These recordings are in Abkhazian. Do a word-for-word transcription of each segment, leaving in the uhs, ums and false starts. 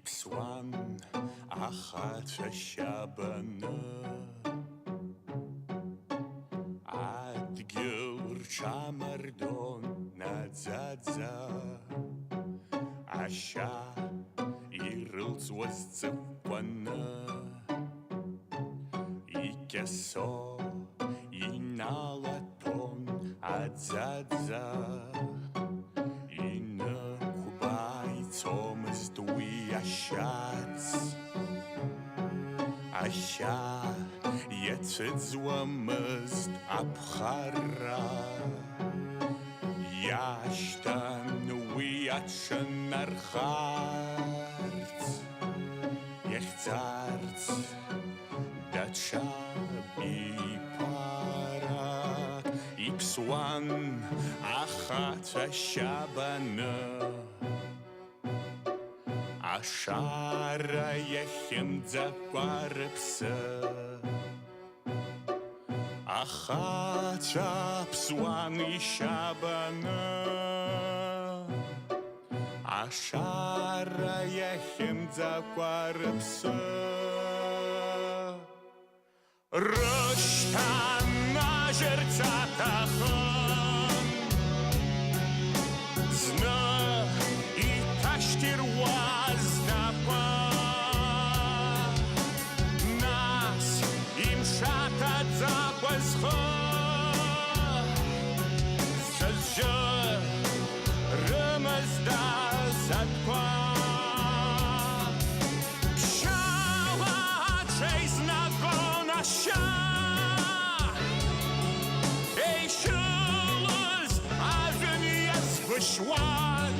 Ԥсуан ахацәа шьабаны, адгьыл рҽамардон наӡаӡа, ашьа ирылҵуаз ҵыкәкәаны, икьасо иналаҭәон аӡаӡа. Инықәба ицомызт уи ашьац, ашьа иацәыӡуамызт аԥхарра. Иашьҭан уи аҽыннархарц, иахьӡарц даҽа биԥарак. Иԥсуан ахацәа шьабаны, ашара иахьымӡакәа рыԥсы. Ахацәа ԥсуан ишьабаны, ашара иахьымӡакәа рыԥсы. Рышьҭанажьырц аҭахын зны иҭашьҭируаз знапқәа, нас имшаҭаӡакәа зхы зазжы рымазда затәқәа. Ԥшьаала аҽеизнагон ашьа, еишьылыз ажәҩан иазгәышьуан.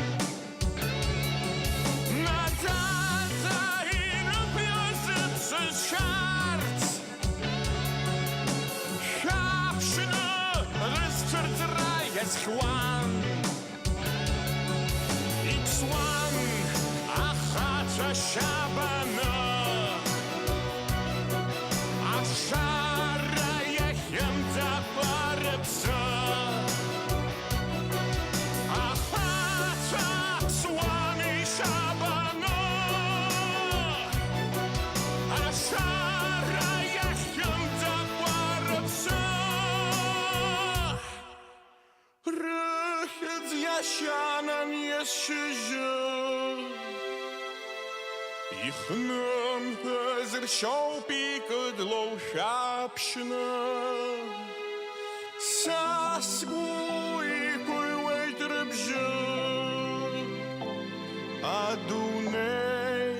Наӡаӡа инықәиоз сызшарц, шәаԥшны рызцәырҵра иазхьуан. Иԥсуан ахацәа шьабаны, ашара иахьымӡакәа рыԥсы. Ахацәа ԥсуан ишьабаны, ашара иахьымӡакәа рыԥсы. Рыхьӡ иашьанан иашьыжьы, ихнымҳәыз ршьоуп икыдлоу шәаԥшьны. Са сгәы иқәыҩуеит рыбжьы, адунеи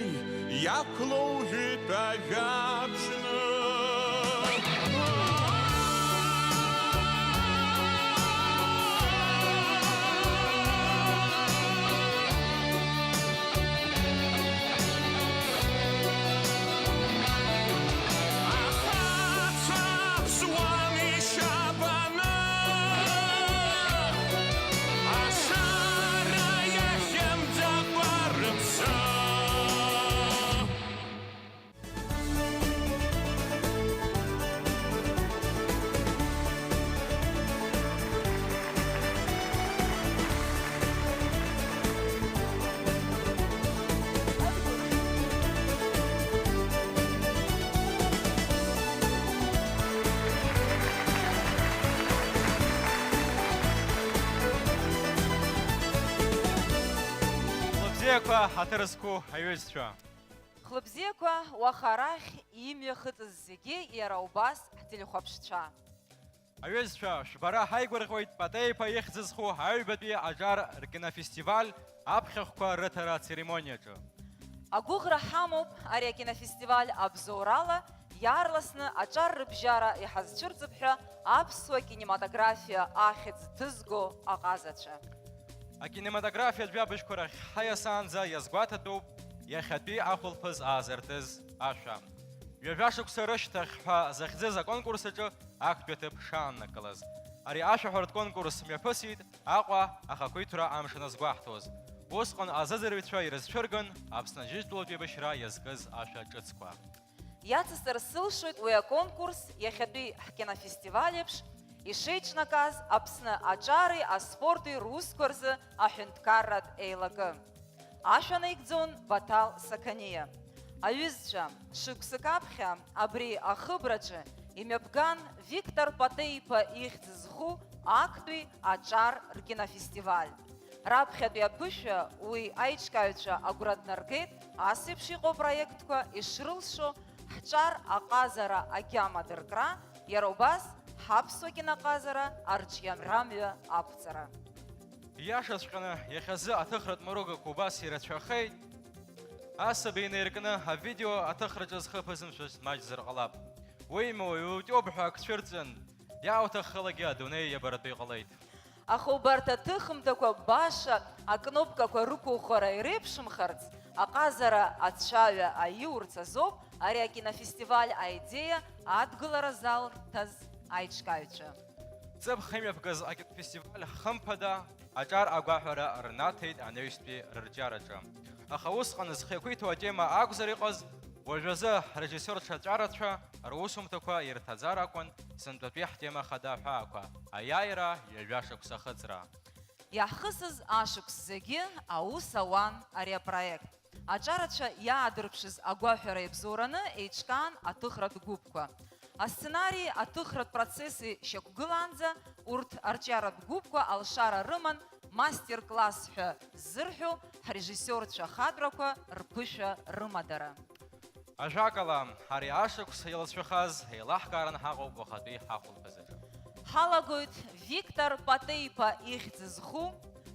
иақәлоу жәытә ажәабжьны. Ахацәа ԥсуан ишьабаны, ашара иахьымӡакәа рыԥсы. Лыбзиақәа ҳаҭыр зқәу аҩызцәа! Хлыбзиақәа уаха арахь имҩахыҵыз зегьы иара убас ҳтелехәаԥшцәа. Аҩызцәа, шәбара ҳаигәырӷьоит Патеиԥа ихьӡ зху аҩбатәи аҿар ркинофестиваль аԥхьахәқәа рыҭара ацеремониаҿы. Агәыӷра ҳамоуп ари акинофестиваль абзоурала иаарласны аҿар рыбжьара иҳазцәырҵып ҳәа аԥсуа кинематографиа ахьӡ ҭызго аҟазацәа. Акинематографиатә жәабжьқәа рахь ҳаиасаанӡа иазгәаҭатәуп иахьатәи ахәылԥаз аазыртыз ашәа. Ҩажәа шықәса рышьҭахь ҳәа захьӡыз аконкурс аҿы актәи аҭыԥ шааннакылаз. Ари ашәаҳәаратә конкурс мҩаԥысит Аҟәа ахақәиҭра амш аназгәаҳҭоз. Усҟан азыӡырҩцәа ирызцәырган Аԥсны ажьыжьтәылатә еибашьра иазкыз ашәа ҿыцқәа. Иацысҵар сылшоит уи аконкурс иахьатәи ҳкинофестиваль еиԥш ишеиҿнакааз Аԥсны аҿари аспорти русқәа рзы аҳәынҭқарратә еилакы. Ашәа наигӡон Баҭал Сақаниа. Аҩызцәа, шықәсык аԥхьа абри ахыбраҿы имҩаԥган Виктор Патеиԥа ихьӡ зху актәи аҿар ркинофестиваль. Раԥхьатәи аԥышәа уи аиҿкааҩцәа агәра днаргеит, ас еиԥш иҟоу проектқәа ишрылшо ҳҿар аҟазара агьама дыркра, иара убас ҳаԥсуа киноҟазара арҿиарамҩа ақәҵара. Ииашаҵәҟьаны, иахьазы аҭыхратә мыругақәа убас ирацәахеит. Асаби инаиркны авидео аҭыхраҿы зхы ԥызымшәаз маҷзар ҟалап. Уимоу, иутәуп ҳәа ак цәырҵын, иаауҭаххалагьы адунеи иабаратәы иҟалеит. Аха убарҭ аҭыхымҭақәа баша акнопкақәа рықәыӷәӷәара иреиԥшымхарц, аҟазара ацәаҩа аиурц азоуп ари акинофестиваль аидеиа адгылара залҭаз аиҿкааҩцәа. Ҵыԥх имҩаԥгаз акинофестиваль хымԥада аҿар агәаҳәара рнаҭеит анаҩстәи рырҿиараҿы. Аха усҟан зхы иақәиҭу атема акәзар иҟаз, уажәазы ҳрежиссиорцәа аҿарацәа русумҭақәа ирҭаӡар акәын сынтәатәи ҳтема хада аҳәаақәа, аиааира ҩажәа шықәса ахыҵра. Иаҳхысыз ашықәс зегьы аус ауан ари апроект. Аҿарацәа иаадырԥшыз агәаҳәара иабзоураны еиҿкаан аҭыхратә гәыԥқәа. Асценари аҭыхратә процесси шьақәгылаанӡа урҭ арҿиаратә гәыԥқәа алшара рыман мастер-класс ҳәа ззырҳәо ҳрежиссиорцәа хадрақәа рԥышәа рымадара. Ажәакала, ари ашықәс иалацәахаз еилаҳкааран ҳаҟоуп уахатәи ҳахәылԥазаҿы. Ҳалагоит Виктор Патеиԥа ихьӡ зху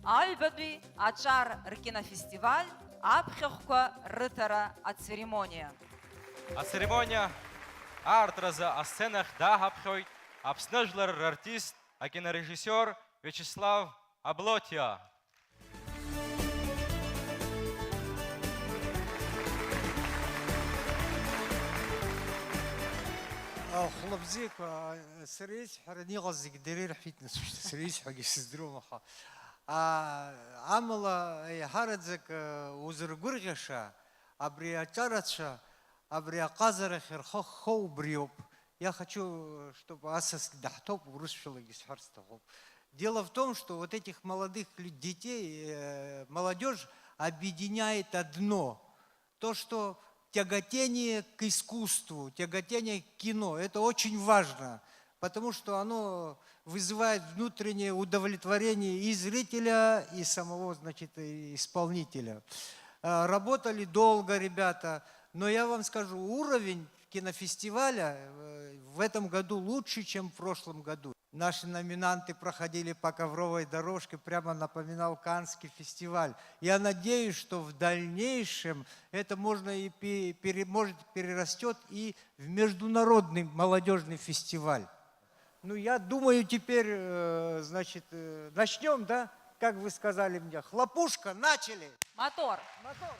аҩбатәи аҿар ркинофестиваль аԥхьахәқәа рыҭара ацеремониа. Ацеремониа аартразы асценахь дааҳаԥхьоит Аԥсны жәлар рартист, акинорежиссиор Виачеслав Аблотиа. Ахәлабзиақәа, сара исҳәараны иҟаз зегь дара ирҳәеит, нас, шьҭа сара исҳәогьы сыздыруам, аха, а, амала, еиҳараӡак, а, узыргәырӷьаша, абри аҿарацәа, абри аҟазарахь рхы ххо убриоуп. Я хочу, чтобы асас даҳҭоуп, урысшәалагьы сҳәар сҭахуп. Дело в том, что вот этих молодых лю-, детей, э, молодёжь объединяет одно. То, что тяготение к искусству, тяготение к кино, это очень важно, потому что оно вызывает внутреннее удовлетворение и зрителя, и самого, значит, и исполнителя. Э, работали долго ребята, но я вам скажу, уровень кинофестиваля, э, в этом году лучше, чем в прошлом году. Наши номинанты проходили по ковровой дорожке, прямо напоминал Каннский фестиваль. Я надеюсь, что в дальнейшем это можно и пе-, пере-, может, перерастёт и в международный молодёжный фестиваль. Ну, я думаю, теперь, э, значит, э, начнём, да? Как вы сказали мне, хлопушка, начали! Мотор! Мотор!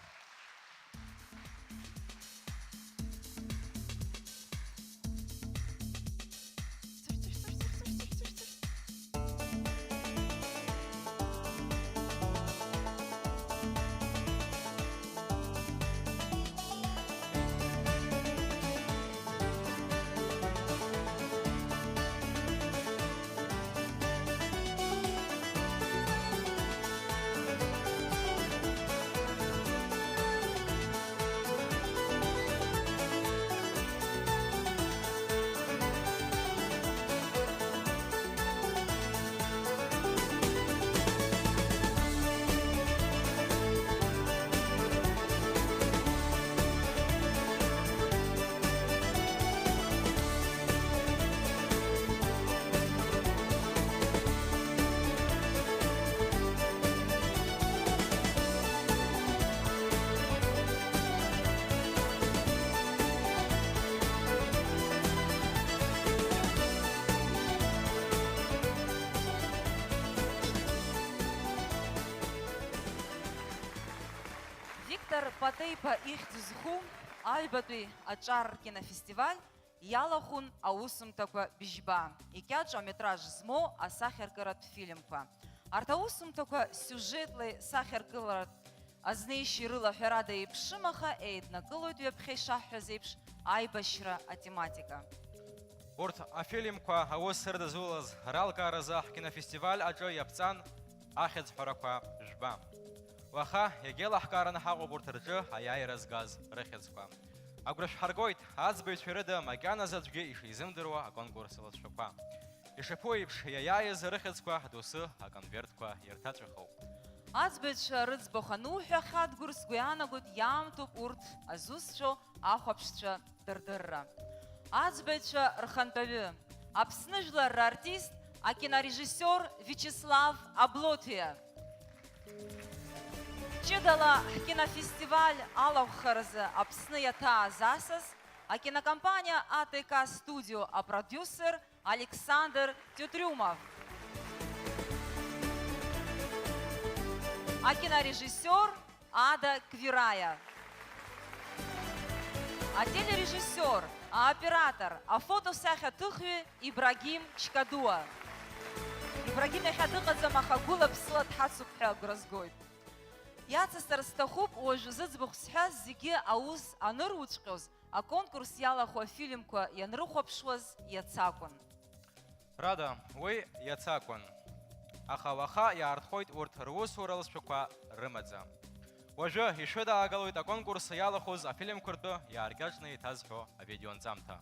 Виктор Патеиԥа ихьӡ зху аҩбатәи аҿар ркинофестиваль иалахәын аусумҭақәа быжьба, икьаҿ аметраж змоу асахьаркыратә фильмқәа. Арҭ аусумҭақәа сиужетлеи сахьаркыратә азнеишьеи рыла ҳәарада еиԥшым, аха еиднакылоит ҩаԥхьа ишаҳҳәаз еиԥш аибашьра атематика. Урҭ афильмқәа аус рыдызулаз ралкааразы ҳкинофестиваль аҿы иаԥҵан ахьӡ ҳәарақәа жәба. Уаха иагьеилаҳкаараны ҳаҟоуп урҭ рҿы аиааира згаз рыхьӡқәа. Агәра шәҳаргоит, аӡбаҩцәа рыда макьаназы аӡәгьы ишизымдыруа аконкурс алҵшәақәа. Ишаԥу еиԥш, иаиааиз рыхьӡқәа доусы аконвертқәа ирҭаҵәахоуп. Аӡбаҩцәа рыӡбахә ануҳәа, Хадгәыр, сгәы иаанагоит, иаамҭоуп урҭ азусҭцәоу ахәаԥшцәа дырдырра. Аӡбаҩцәа рхантәаҩы, Аԥсны жәлар рартист, акинорежиссиор Виачеслав Аблотиа. Ҷыдала ҳкинофестиваль алахәхаразы Аԥсны иаҭааз асас, акинокомпаниа А Т К студио апродиусер Александр Тиотрюмов. Акинорежиссиор Ада Квираиа. Ателережиссиор, аоператор, афотосахьаҭыхҩы Ибрагим Чкадуа. Ибрагим иахьа дыҟаӡам, аха гәыла-ԥсыла дҳацуп ҳәа агәра згоит. Иацысҵар сҭахуп, уажә зыӡбахә сҳәаз зегьы аус аныруҵәҟьоз, аконкурс иалахәу афильмқәа ианрыхәаԥшуаз иацы акәын. Рада, уи иацы акәын. Аха уаха иаартхоит урҭ русура лҵшәақәа рымаӡа. Уажәы ишәыдаагалоит аконкурс иалахәыз афильмқәа ртәы иааркьаҿны иҭазҳәо авидеонҵамҭа.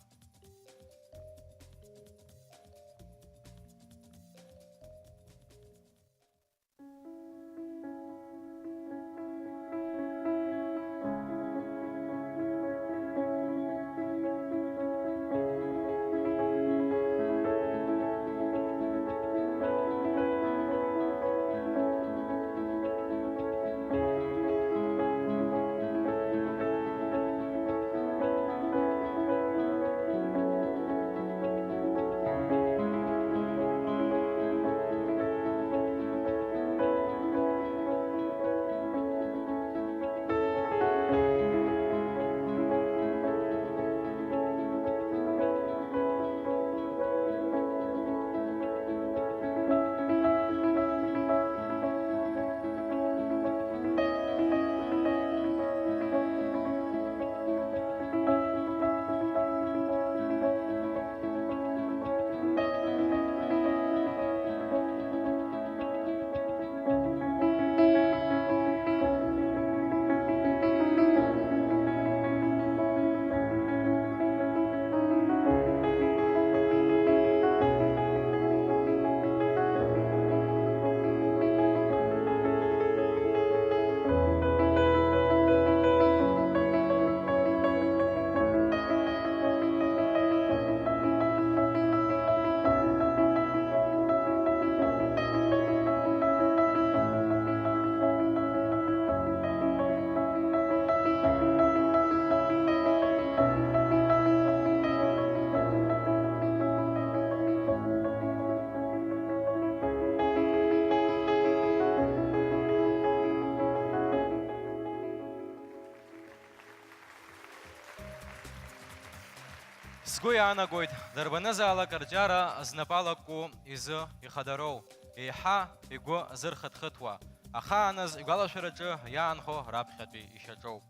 Сгәы иаанагоит, дарбанызаалак рҿиара знапы алакку изы ихадароу, еиҳа игәы зырхыҭхыҭуа, ахааназ игәалашәараҿы иаанхо раԥхьатәи ишьаҿоуп.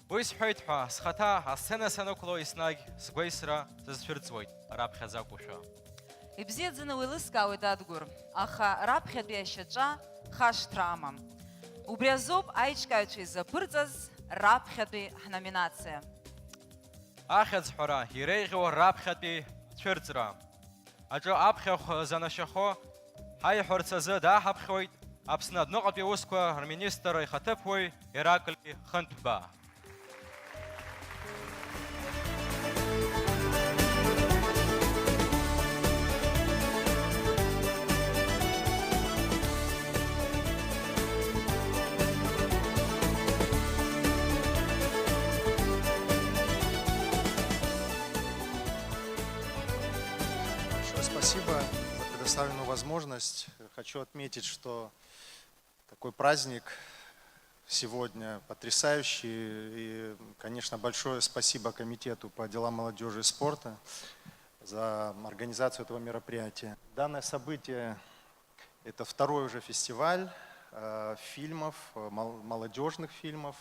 Уи сҳәеит ҳәа, схаҭа асцена санықәло еснагь сгәеисра сызцәырҵуеит раԥхьаӡакәушәа. Ибзиаӡаны уеилыскаауеит, Адгәыр, аха раԥхьатәи ашьаҿа хашҭра амам. Убри азоуп аиҿкааҩцәа изаԥырҵаз раԥхьатәи ҳноминациа. Ахьӡ ҳәара иреиӷьу раԥхьатәи цәырҵра аҿы аԥхьахә занашьахо ҳаиҳәарц азы дааҳаԥхьоит Аԥсны адәныҟатәи аусқәа рминистр ихаҭыԥуаҩ Ираклий Хынҭәба. Большое спасибо за предоставленную возможность. Хочу отметить, что такой праздник сегодня потрясающий. И, конечно, большое спасибо Комитету по делам молодежи и спорта за организацию этого мероприятия. Данное событие — это второй уже фестиваль, э, фильмов, э, мол-, молодежных фильмов.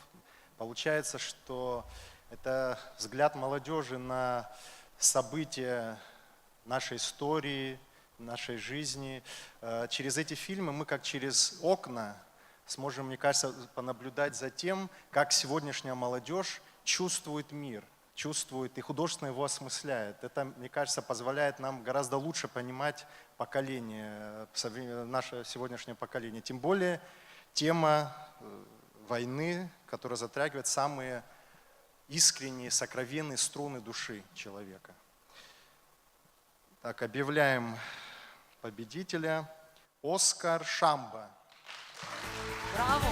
Получается, что это взгляд молодежи на события нашей истории, нашей жизни. Э, через эти фильмы мы, как через окна, сможем, мне кажется, понаблюдать за тем, как сегодняшняя молодежь чувствует мир, чувствует и художественно его осмысляет. Это, мне кажется, позволяет нам гораздо лучше понимать поколение, э, совре-, наше сегодняшнее поколение. Тем более тема, э, войны, которая затрагивает самые искренние, сокровенные струны души человека. Так, объявляем победителя. Оскар Шамба. Браво!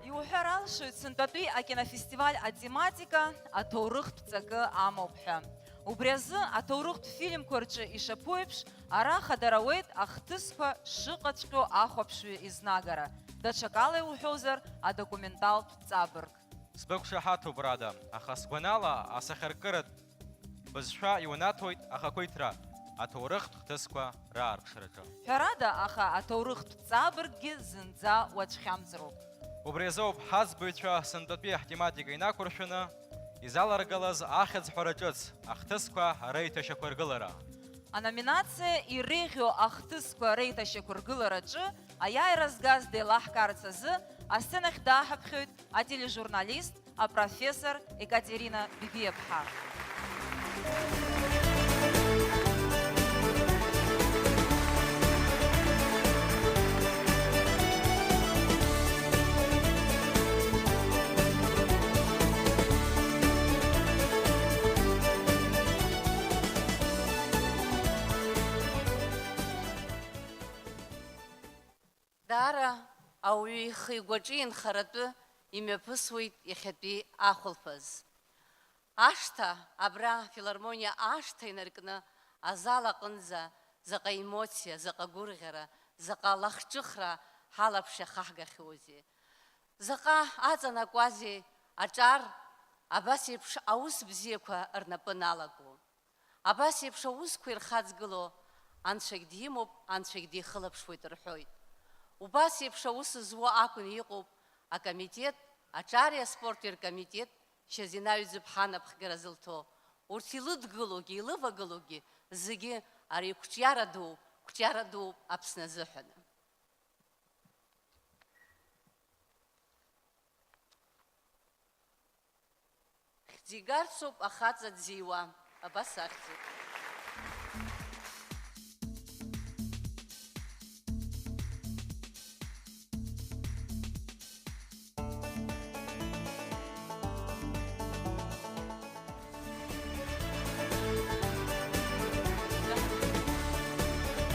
Иуҳәар алшоит, сынтәатәи акинофестиваль атематика аҭоурыхтә ҵакы амоуп ҳәа. Убри азы аҭоурыхтә фильмқәа рҿы ишаԥу еиԥш, ара хадара ауеит ахҭысқәа шыҟаҵәҟьоу ахәаԥшҩы изнагара, даҽакала иуҳәозар, адокументалтә ҵабырг. Сбықәшаҳаҭуп, Рада, аха сгәанала, асахьаркыратә бызшәа иунаҭоит ахақәиҭра, аҭоурыхтә хҭысқәа раарԥшраҿы. Ҳәарада, аха аҭоурыхтә ҵабырггьы зынӡа уацәхьамҵроуп. Убри азоуп ҳаӡбаҩцәа сынтәатәи ҳтематика инақәыршәаны изаларгалаз ахьӡ ҳәара ҿыц, ахҭысқәа реиҭашьақәыргылара. Аноминациа иреиӷьу ахҭысқәа реиҭашьақәыргылараҿы аиааира згаз деилаҳкаарц азы асценахь дааҳаԥхьоит атележурналист, апрофессор Екатерина Бибиаԥҳа. Даара ауаҩы ихы-игәаҿы инхаратәы имҩаԥысуеит иахьатәи ахәылԥаз. Ашҭа, абра афилармониа ашҭа инаркны азал аҟынӡа заҟа емоциа, заҟа гәырӷьара, заҟа лахҿыхра ҳалаԥш иахаҳгахьоузеи! Заҟа аҵанакуазеи аҿар абас еиԥш аус бзиақәа рнапы налаго! Абас еиԥш аусқәа ирхаҵгыло Анцәагь димоуп, Анцәагь дихылаԥшуеит рҳәоит. Убас еиԥш аус зуа акәны иҟоуп акомитет, аҿари аспорти ркомитет, Шьазина Ҩӡыԥҳа анапхгара зылҭо. Урҭ илыдгылогьы, илывагылогьы зегьы ари қәҿиара дууп, қәҿиара дууп Аԥсны азыҳәан. Хьӡ игарцоуп ахаҵа дзиуа, абас ахьӡуп.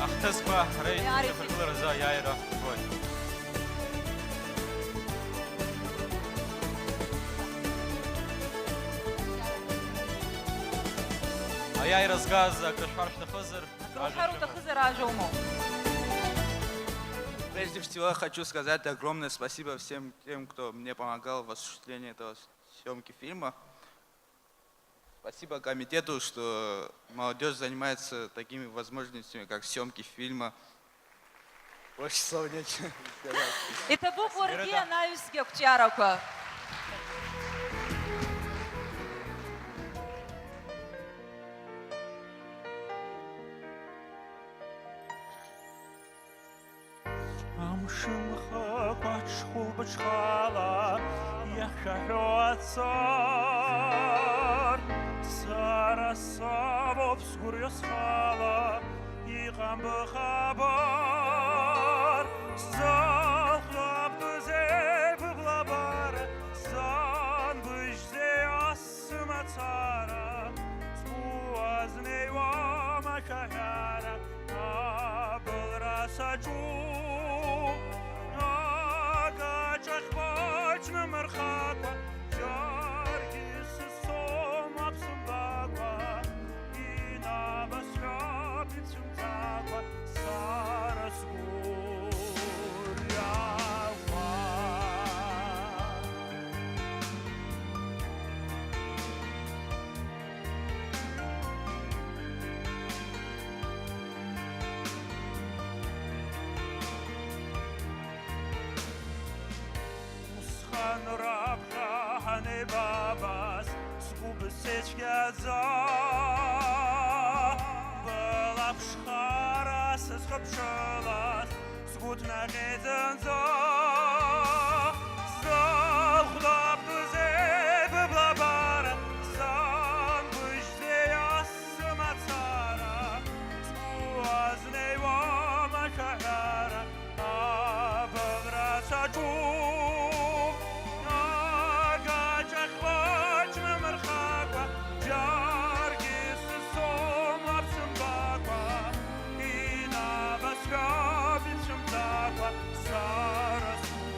Ахҭысқәа реиҭагыларазы аиааира ҳгоит. Аиааира згаз акры шәҳәар шәҭахызар? Акры уҳәар уҭахызар, ажәа умоуп. Прежде всего, хочу сказать огромное спасибо всем тем, кто мне помогал в осуществлении этого съемки фильма. Спасибо комитету, что молодежь занимается такими возможностями, как съемки фильма. Больше слов нечего сказать. Иҭабуп уаргьы анаҩсгьы ақәҿиарақәа. Амшынхықә аҽхәылбыҽхала иахьшәаҳәо ацар, сара сабоуп сгәырҩа схала, иҟам быхабар, сзахәап бызеи быблабар, сан быжьзеи ас сымацара, сгәы азнеиуам ашәаҳәара, абылра саҿу, агаҿахь бач нымырхакәа, џьаргьы сызцом уаԥсымбакәа, инабасҳәап ицәымӡакәа, са Ани бабас сгәы бсыцәгьаӡа, былаԥшхара сызхыԥшылаз сгәы ҭнаҟьеит зынӡа. Сзыхәлаԥузеи быблабара, сан быжьӡеи ас сымацара, сгәы азнеиуам ашәаҳәара. Абылра саҿуп, агаҿахь уаҷ мырхакәа, џьаргьы сысом лаԥсымбакәа, инабасҳәап ицәымӡакәа сара сгәырҩақәа.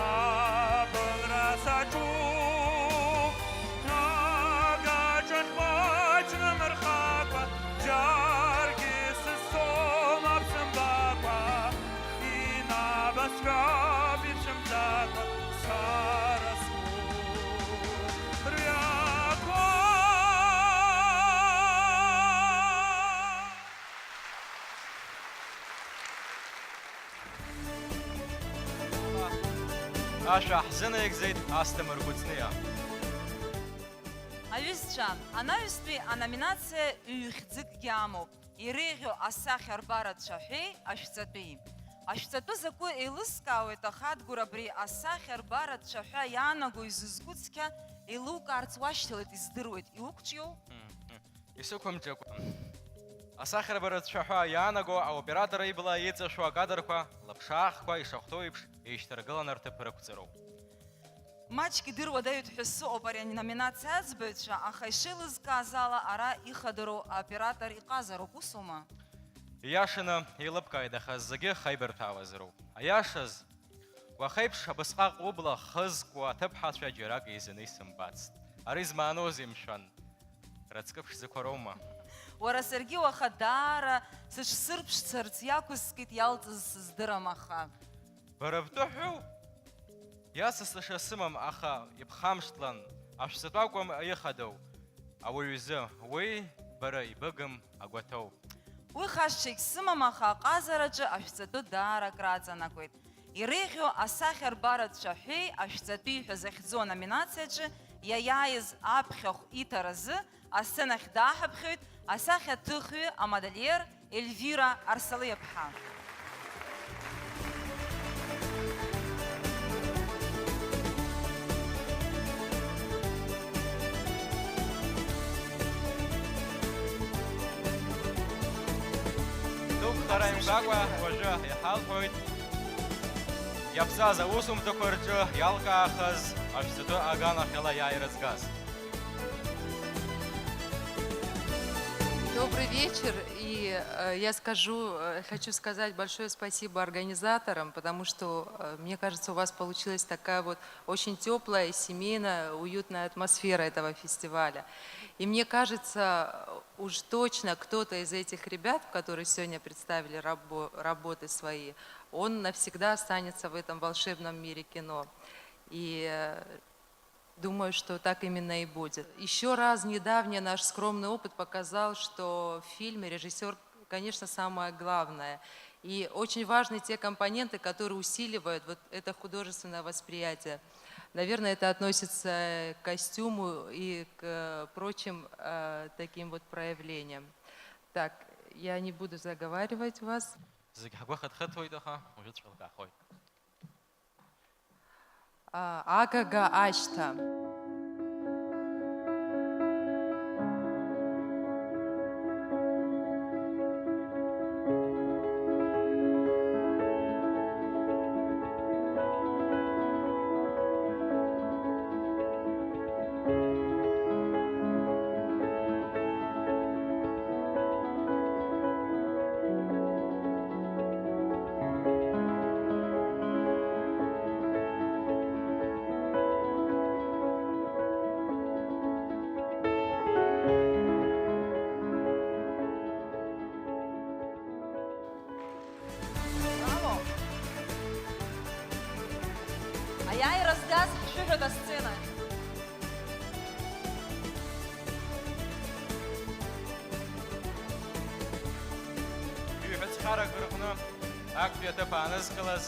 Абылра саҿуп, агаҿахь уаҷ нымырхакәа, џьаргьы сысом лаԥсымбакәа, инабасҳәап ицәымӡакәа сара сгәырҩақәа. Ашәа ҳзынаигӡеит Асҭамыр Гәыӡниа. Аҩызцәа, анаҩстәи аноминациа ҩ-хьӡыкгьы амоуп, иреиӷьу асахьарбаратә цәаҳәеи ашәҵатәи. Ашәҵатәы закәу еилыскаауеит, аха Адгәыр абри асахьарбаратә цәаҳәа иаанаго изызку цқьа еилукаарц уашьҭалеит, издыруеит, иуқәҿиоу? Мм, мм. Исықәымҿиакәа. Асахьарбаратә цәаҳәа иаанаго аоператор ибла иҵашәо акадрқәа, лыԥшаахқәа ишахәҭоу еиԥш, еишьҭаргыланы рҭыԥ рықәҵароуп. Маҷк идыруадаҩуп ҳәа сыҟоуп ари аноминациа аӡбаҩцәа, аха ишеилызкааз ала, ара ихадароу аоператор иҟазароуп, усоума? Ииашаны еилыбкааит, аха зегьы хаибарҭәаауазароуп. Аиашаз, уахеиԥш абысҟак убла хызкуа аҭыԥҳацәа џьарак еизаны исымбацт. Ари змааноузеи, мшәан? Рыцкы ԥшӡақәа роума? Уара саргьы уаха даара сыҽсырԥшӡарц иақәыскит, иалҵыз сыздырам, аха. Бара бтәы ҳәоу? Иацысҵаша сымам, аха ибхамышҭлан, ашәҵатәы акәым ихадоу ауаҩ изы, уи бара ибыгым агәаҭоуп. Уи хашҭшьагь сымам, аха аҟазараҿы ашәҵатәы даара акраҵанакуеит. Иреиӷьу асахьарбаратә цәаҳәеи ашәҵатәи ҳәа захьӡу аноминациаҿы иаиааиз аԥхьахә иҭаразы асценахь дааҳаԥхьоит асахьаҭыхҩы, амодельер Ельвира Арсалиаԥҳа. Дук хара имгакәа уажәы иҳалҳәоит иаԥҵаз аусумҭақәа рҿы иалкаахаз ашәҵатәы аганахьала иааира згаз. Добрый вечер, и, э, я скажу, э, хочу сказать большое спасибо организаторам, потому что, э, мне кажется, у вас получилась такая вот очень тёплая, семейная, уютная атмосфера этого фестиваля. И мне кажется, э, уж точно кто-то из этих ребят, которые сегодня представили рабо-, работы свои, он навсегда останется в этом волшебном мире кино. И, э, Думаю, что так именно и будет. Ещё раз недавний наш скромный опыт показал, что в фильме режиссёр, конечно, самое главное. И очень важны те компоненты, которые усиливают вот это художественное восприятие. Наверное, это относится к костюму и к прочим, э, таким вот проявлениям. Так, я не буду заговаривать вас. Зегь ҳгәы хыҭхыҭуеит, аха уажәыҵәҟьа еилкаахоит. А, агага ашьҭа. Арак рҟны актәи аҭыԥ аанызкылаз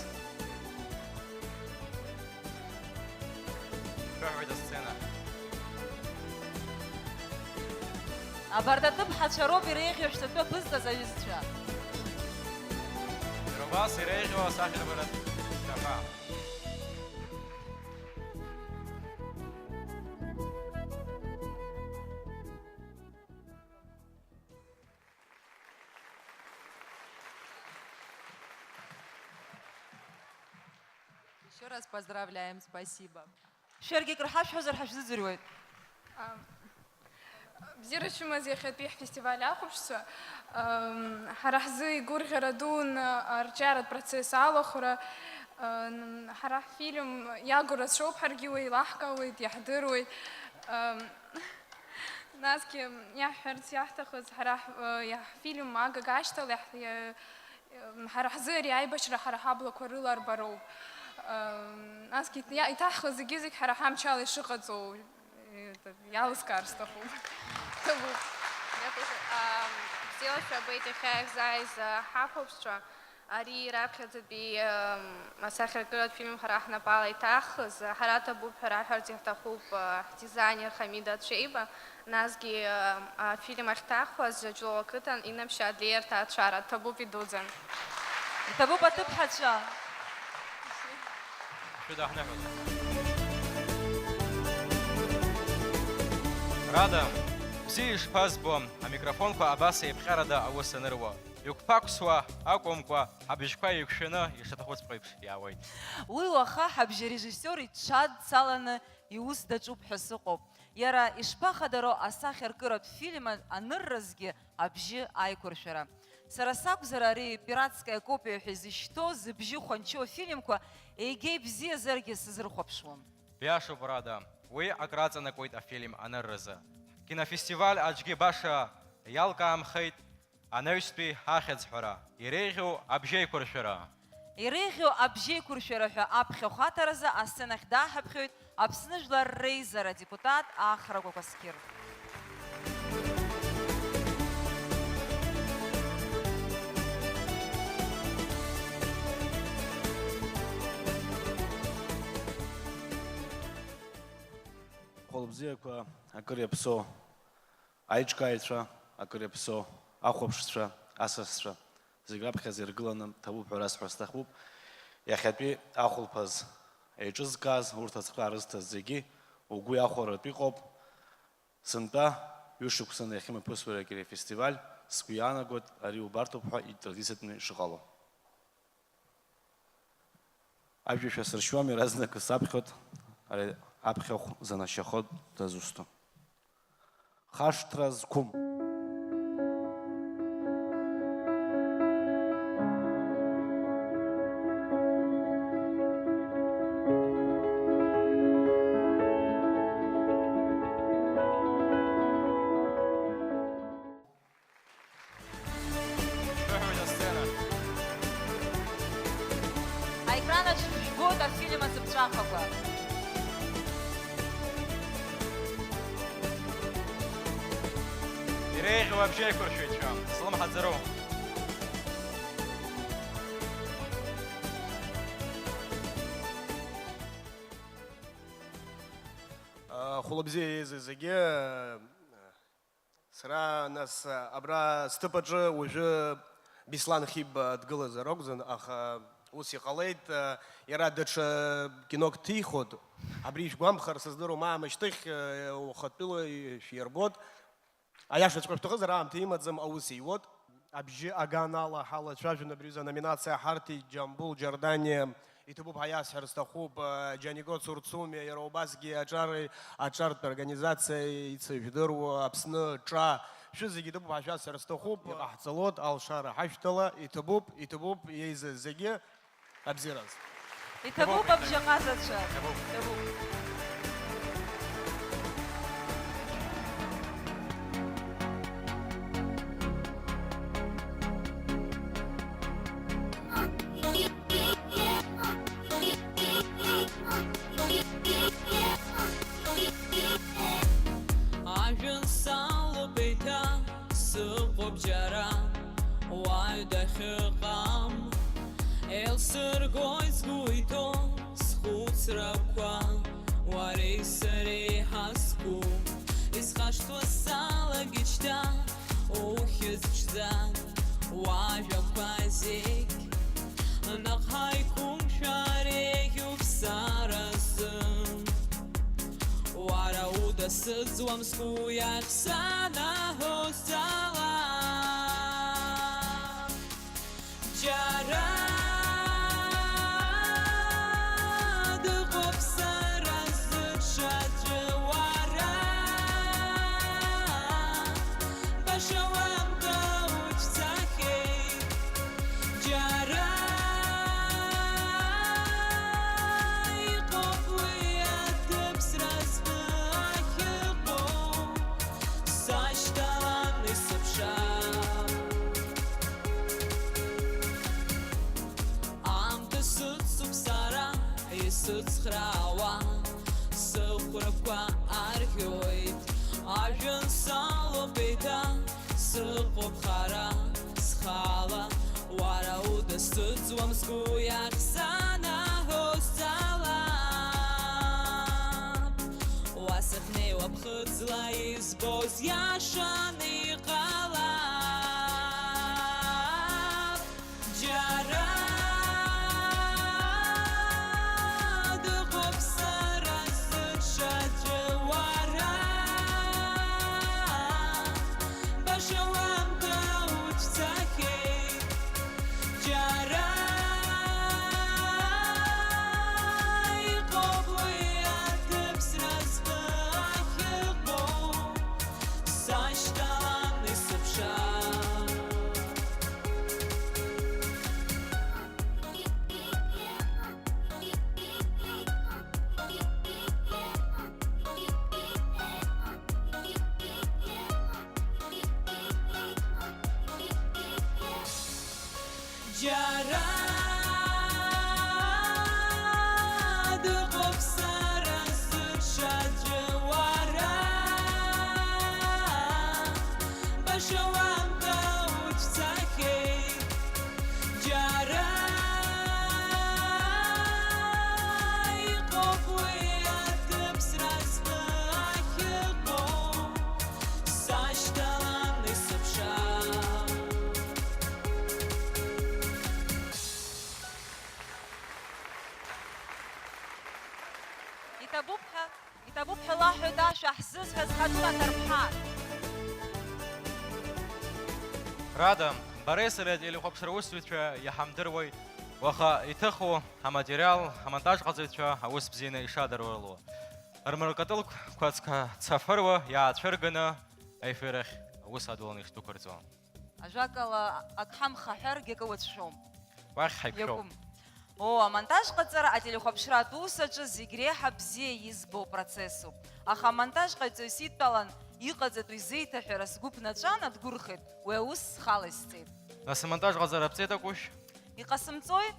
шәыҳәоит асцена. Абарҭ аҭыԥҳацәа роуп иреиӷьу шәҭатәы аԥызҵаз аҩызцәа. Иара убас иреиӷьу асахьаркыратә шәаҳәа. Ещё раз поздравляем, спасибо. Шәаргьы акыр ҳашәҳәозар ҳашәзыӡырҩуеит. Ам, бзиара шәымаз иахьатәи ҳфестиваль ахәаԥшцәа. Ам, ҳара ҳзы игәырӷьара дуун арҿиаратә процесс алахәра. Ам, ҳара ҳфильм иагу рацәоуп, ҳаргьы уи еилаҳкаауеит, иаҳдыруеит. Ам, насгьы иаҳҳәарц иаҳҭахыз, ҳара ҳ-, иаҳ-, ҳфильм агага ашьҭала иаҳ-, иа-, ҳара ҳзы ари аибашьра ҳара ҳаблақәа рыла арбароуп. Ам, насгьы иа-, иҭаҳхыз зегьы-зегь ҳара ҳамчала ишыҟаҵоу, э, иалыскаар сҭахуп. Ҭабуп. Иахьа, ам, бзиала шәабеит иахьа иаҳзааиз, а, ҳахәаԥшцәа. Ари раԥхьаӡатәи, ам, асахьаркыратә фильм ҳара ҳнапала иҭаҳхыз, ҳара ҭабуп ҳәа раҳәарц иаҳҭахуп, а, ҳдизайнер Хамида Ацәеиба, насгьы, ам, афильм ахьҭаҳхуаз Џьаџьлоу ақыҭан Инамшьа Адлеиарҭа Ацәара ҭабуп идуӡӡан. Иҭабуп аҭыԥҳацәа. Шәыдаҳныҳәоит. Рада, бзиа ишԥазбо, амикрофонқәа абас еиԥҟьарада аус аныруа. Иқәԥақәсуа акәымкәа, ҳабжьқәа еиқәшәаны ишаҭахуҵәҟьо еиԥш иаауеит. Уи уаха ҳабжьарежиссиор иҽадҵаланы иус даҿуп ҳәа сыҟоуп. Иара ишԥахадароу асахьаркыратә фильм анырразгьы абжьы аиқәыршәара. Сара сакәзар, ари пиратская копиа ҳәа изышьҭоу зыбжьы хәанчоу афильмқәа егьа ибзиазаргьы сызрыхәаԥшуам. Биашоуп, Рада, уи акраҵанакуеит афильм анырразы. Ҳкинофестиваль аҿгьы баша иалкаамхеит. Анаҩстәи ахьӡ ҳәара, иреиӷьу абжьеиқәыршәара. Иреиӷьу абжьеиқәыршәара ҳәа аԥхьахә аҭаразы асценахь дааҳаԥхьоит Аԥсны Жәлар Реизара адепутат Ахрагәа Кәасқьыр. Хәылбзиақәа акыр иаԥсоу аиҿкааҩцәа, акыр иаԥсоу ахәаԥшцәа, асасцәа, зегь раԥхьаӡа иргыланы ҭабуп ҳәа расҳәар сҭахуп. Иахьатәи ахәылԥаз еиҿызкааз, урҭ ацхыраа рызҭаз зегьы угәы иахәаратәы иҟоуп. Сынтәа ҩышықәсаны иахьымҩаԥысуа иара акинофестиваль, сгәы иаанагоит, ари убарҭоуп ҳәа итрадициатәны ишыҟало. Ажәа шәасыршьуам, иаразнакы саԥхьоит, ари аԥхьахә занашьахо дазусҭоу. Хашҭра зқәым. Шәыҳәоит асцена. Аекранаҿ жәбоит афильм ацыԥҵәахақәа. Иреиӷьу абжьеиқәыршәаҩцәа, слымҳаӡару. Хәлыбзиа еизаз зегьы. Сара, нас, абра сҭыԥ аҿы уажәы Беслан Хиба дгылазар акәӡан, аха ус иҟалеит, иара даҽа кинок ҭихуеит. Абри ижәгәамԥхар сыздыруам, аамышьҭахь, ухатәыла шәирбот. Аиашаҵәҟьа шәҭахызар, аамҭа имаӡам, аус иуот. Абжьы аганала ҳалацәажәон абри аҩыза аноминациа ҳарҭеит Џьамбул Џьардани. Иҭабуп ҳәа иасҳәар сҭахуп, э, Џьаниго Цурцуми, иара убасгьы аҿар-, аҿартә организациа ицыжәдыруа Аԥсны ҿа. Шәызегьы иҭабуп ҳәа шәасҳәар сҭахуп. Иҟаҳҵалот алшара ҳашәҭала, иҭабуп, иҭабуп, иеизаз зегьы абзиараз. Иҭабуп, иҭабуп, абжьаҟазацәа. Иҭабуп. Иҭабуп. Ажәҩан салоуп еиҭа, сыҟоуп џьара, уаҩ дахьыҟам. Сыргоит сгәы иҭоу схәыцрақәа, уареи сареи ҳазқәу. Исхашҭуа салагеит шьҭа ухьӡ ԥшӡа, уажәақәа зегь наҟ ҳаиқәымшәар еиӷьуп сара сзын. Уара удасыӡуам сгәы иахь санаҳәо сцалап. Џьара дыҟоуп сара сзы ҽаӡәы, уара баша уамтәа уцәцахьеит. Џьара иҟоуп уи аҭыԥ сразҟы ахьыҟоу, сашьҭалан исыԥшаап. Аамҭа сыцуп сара исыцхраауа, сыхәрақәа арӷьоит, ажәҩан салоуп еиҭа, сыҟоуп хара схала, уара удасыӡуам сгәы иахь санаҳәо сцалап, уа сахьнеиуа ԥхыӡла избоз иашаны иҟалап. Џьара дыҟоуп сара сзы ҽаӡәы, уара баша уамтәа уцәцахьеит. Џьара иҟоуп уи аҭыԥ сразҟы ахьыҟоу, сашьҭалан исыԥшаап. Џьара дыҟоуп сара сзы ҽаӡәы, уара баша уамтәа уцәцахьеит. Џьара иҟоуп уи аҭыԥ сразҟы ахьыҟоу, сашьҭалан исыԥшаап. Иҭабуп ҳәа, иҭабуп ҳәа лаҳәоит ашәа ҳзызҳәаз ҳаҭыр аҭарԥҳа. Рада, бареи сареи ателехәаԥшра аусзуҩцәа иҳамдыруеит, уаха иҭыху ҳаматериал ҳамонтажҟаҵаҩцәа аус бзианы ишадыруло. Рмыркатылқәа цқьа цафыруа иаацәырганы аефир ахь аус адуланы ишдәықәырҵо. Ажәакала, ак ҳамхаҳәаргьы акы уацәшәом. Уахь ҳаиқәшәом. Иакәым. О, амонтажҟаҵара ателехәаԥшратә усаҿы зегь реиҳа бзиа избо процессуп. Аха амонтажҟаҵаҩыс идтәалан иҟаҵатәу изеиҭаҳәара сгәы ԥнаҵәан, адгәырхеит, уи аус схала исҵеит. Нас амонтажҟаҵара аԥҵеит, Акәышь? Иҟасымҵои?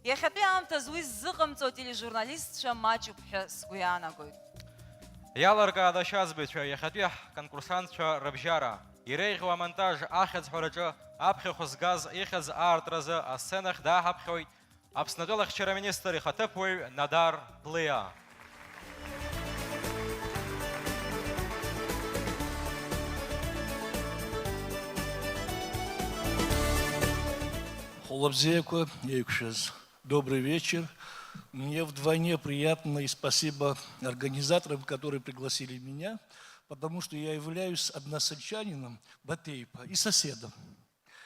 Иахьатәи аамҭазы уи ззыҟамҵо атележурналистцәа маҷуп ҳәа сгәы иаанагоит. Иалыркаада, ашьазбаҩцәа, иахьатәи ҳконкурсантцәа рыбжьара, иреиӷьу амонтаж ахьӡ ҳәараҿы аԥхьахә згаз ихьӡ аартразы асценахь дааҳаԥхьоит Аԥснатәыла ахьчара аминистр ихаҭыԥуаҩ Надар Длиа. Хәылбзиақәа еиқәшәаз. Добрый вечер. Мне вдвойне приятно и спасибо организаторам, которые пригласили меня, потому что я являюсь односельчанином Батейпа и соседом.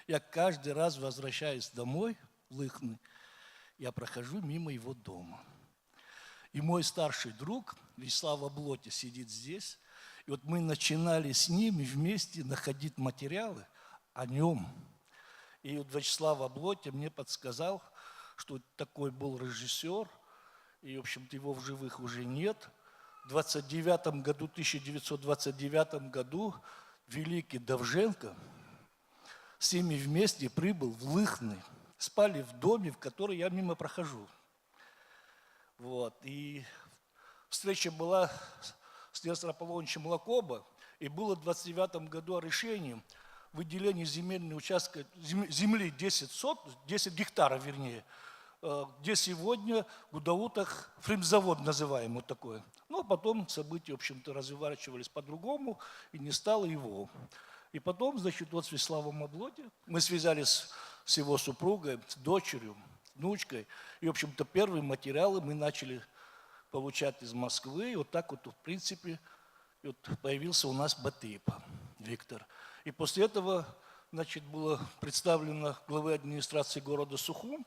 Я каждый раз, возвращаясь домой, в Лыхны, я прохожу мимо его дома. И мой старший друг Вячеслав Облотя сидит здесь. И вот мы начинали с ним и вместе находить материалы о нем. И вот Вячеслав Облотя мне подсказал, что такой был режиссер, и, в общем-то, его в живых уже нет. В двадцать девятом году, тысяча девятьсот двадцать девятом году великий Довженко с ними вместе прибыл в Лыхны. Спали в доме, в который я мимо прохожу. Вот. И встреча была с Нестором Аполлонычем Лакоба, и было в двадцать девятом году решение выделение земельного участка, зем-, земли десять сот, десять гектаров, вернее, э, где сегодня Гудаута х-, фрезеровод называем, вот такое. Но потом события, в общем-то, разворачивались по-другому, и не стало его. И потом, значит, вот с Вячеславом Облоди мы связались с его супругой, с дочерью, внучкой. И, в общем-то, первые материалы мы начали получать из Москвы. И вот так вот, в принципе, и вот появился у нас Батыев Виктор. И после этого, значит, было представлено главы администрации города Сухум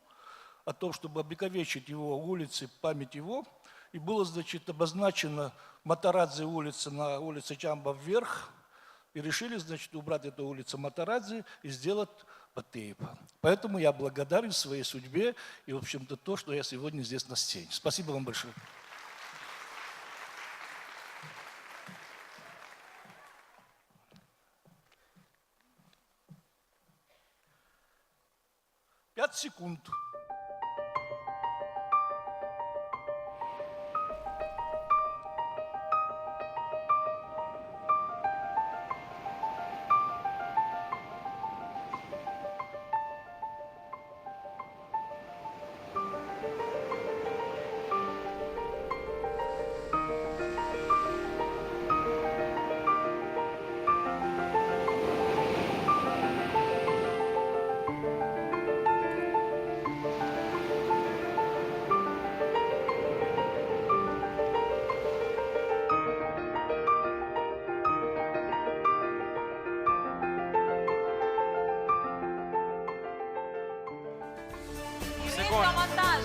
о том, чтобы обековечить его улицы, память его. И было, значит, обозначено Матарадзе улица на улице Чамба вверх. И решили, значит, убрать эту улицу Матарадзе и сделать Батыева. Поэтому я благодарен своей судьбе и, в общем-то, то, что я сегодня здесь на сцене. Спасибо вам большое. Пять секунд. Секунд. Монтаж.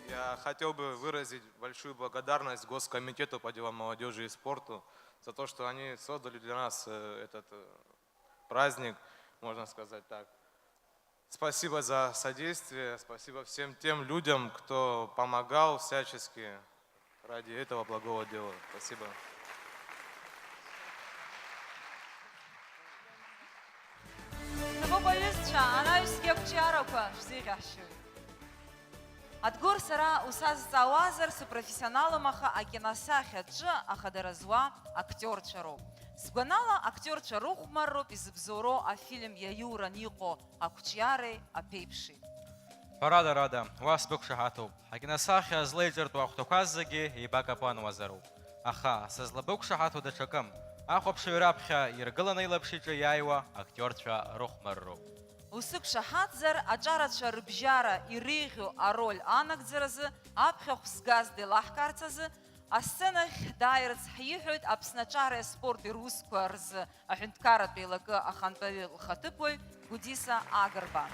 Я хотел бы выразить большую благодарность Госкомитету по делам молодежи и спорту за то, что они создали для нас, э, этот, э, праздник, можно сказать так. Спасибо за содействие, спасибо всем тем людям, кто помогал всячески ради этого благого дела. Спасибо. Ҭабуп, аҩызцәа, анаҩсгьы ақәҿиарақәа шәзеиӷьаҳшьоит. Адгәыр, сара усазҵаауазар, сыпрофессионалым, аха акиносахьаҿы ахадара зуа актиорцәа роуп. Сгәанала, актиорцәа рыхәмарроуп изыбзоуроу афильм иаиуран иҟоу ақәҿиареи аԥеиԥши. Ҳәарада, ҳәарада, уа сбықәшаҳаҭуп. Акиносахьа злеиҵартәу ахәҭақәа зегьы еибакапануазароуп. Аха сызлабықәшаҳаҭу даҽакым. Ахәаԥшыҩ раԥхьа иргыланы илаԥш иҿы иааиуа актиорцәа рыхәмарроуп. Усықәшаҳаҭзар, аҿарацәа рыбжьара иреиӷьу ароль анагӡаразы, аԥхьахә згаз деилаҳкаарц азы, асценахь дааирц ҳиҳәоит Аԥсны аҿареи аспорти русқәа рзы аҳәынҭқарратә еилакы ахантәаҩы лхаҭыԥуаҩ Гәдиса Агрба.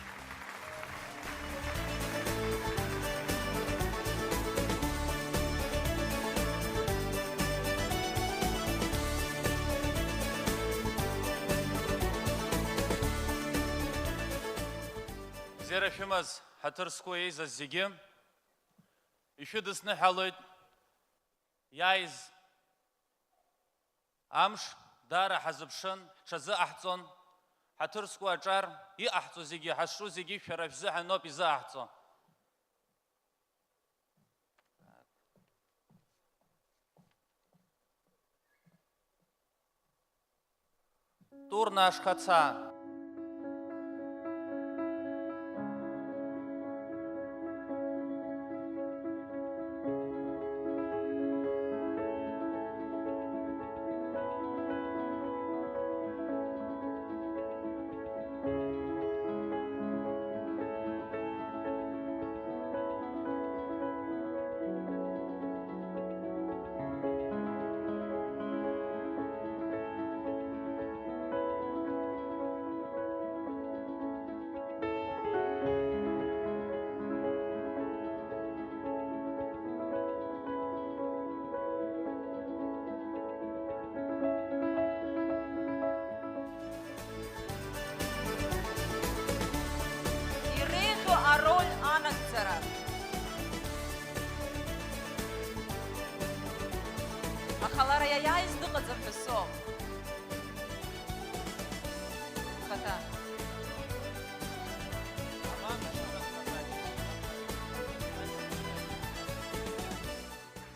Бзиара шәымаз, ҳаҭыр зқәу еизаз зегьы, ишәыдысныҳәалоит. Иааиз амш даара ҳазыԥшын, ҳҽазыҟаҳҵон. Ҳаҭыр зқәу аҿар иҟаҳҵо зегьы, ҳазҿу зегьы шәара шәзыҳәаноуп изыҟаҳҵо. Турнашкаца. Иааиз дыҟаӡам ҳәа соуп. Хаҭа.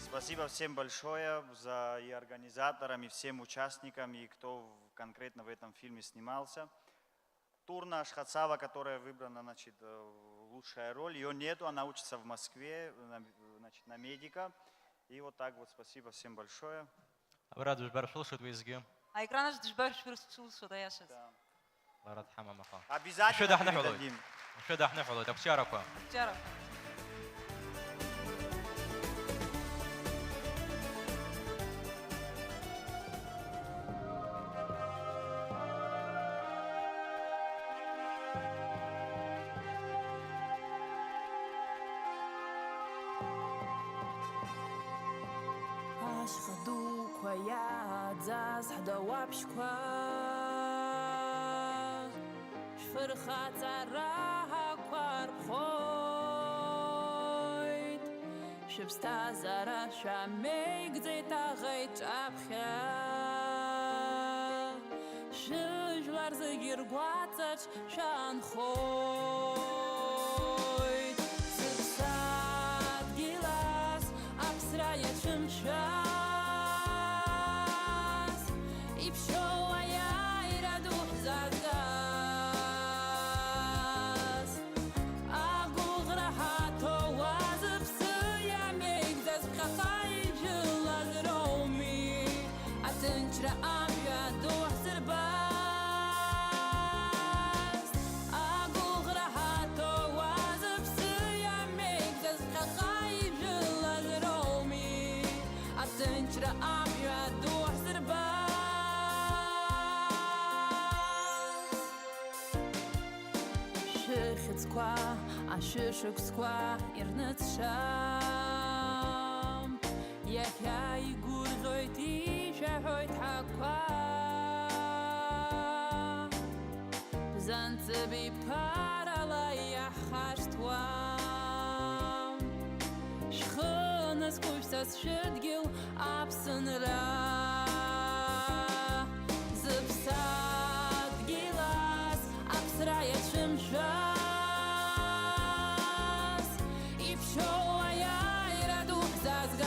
Спасибо всем большое за и организаторам, и всем участникам, и кто в-, конкретно в этом фильме снимался. Турна Ашхацава, которая выбрана, значит, э, лучшая роль, её нету, она учится в Москве, на, значит, на медика. И вот так вот, спасибо всем большое. Абра дыжәбар шәылшоит уеизгьы. Аекран аҿы дыжәбар шәыр-, шәылшоит, аиашаз. Да. Лара дҳамам аха. Обязательно передадим. Шәыдаҳныҳәалоит, шәыдаҳныҳәалоит, ақәҿиарақәа. Ақәҿиарақәа. Ашьха дуқәа иааӡаз ҳдауаԥшьқәа, шәфырхаҵара ҳақәарԥхоит. Шәыԥсҭазаара шәамеигӡеит аӷа иҿаԥхьа, шәыжәлар зегьы ргәаҵаҿ шәаанхоит. Зыԥсадгьылаз аԥсра иацәымшәаз, иԥшьоу аиааира ду ҳзазгаз. Агәыӷра ҳаҭоуа зыԥсы иамеигӡаз ԥхьаҟа ижәылаз роуми, аҭынчра амҩа ду ҳзырбаз. Агәыӷра ҳаҭоуа зыԥсы иамеигӡаз ԥхьаҟа ижәылаз роуми, аҭынчра амҩа ду ҳзырбаз. Шәыхьӡқәа ашәышықәсқәа ирныцәам, иахьа игәырӷьоит, ишәаҳәоит ҳақәа. Бзанҵыбеи ԥарала иаҳхашҭуам. Шәхы назқәышәҵаз шәыдгьыл Аԥсынра, зыԥсадгьылаз аԥсра иацәымшәаз, иԥшьоу аиааира ду ҳзазгаз.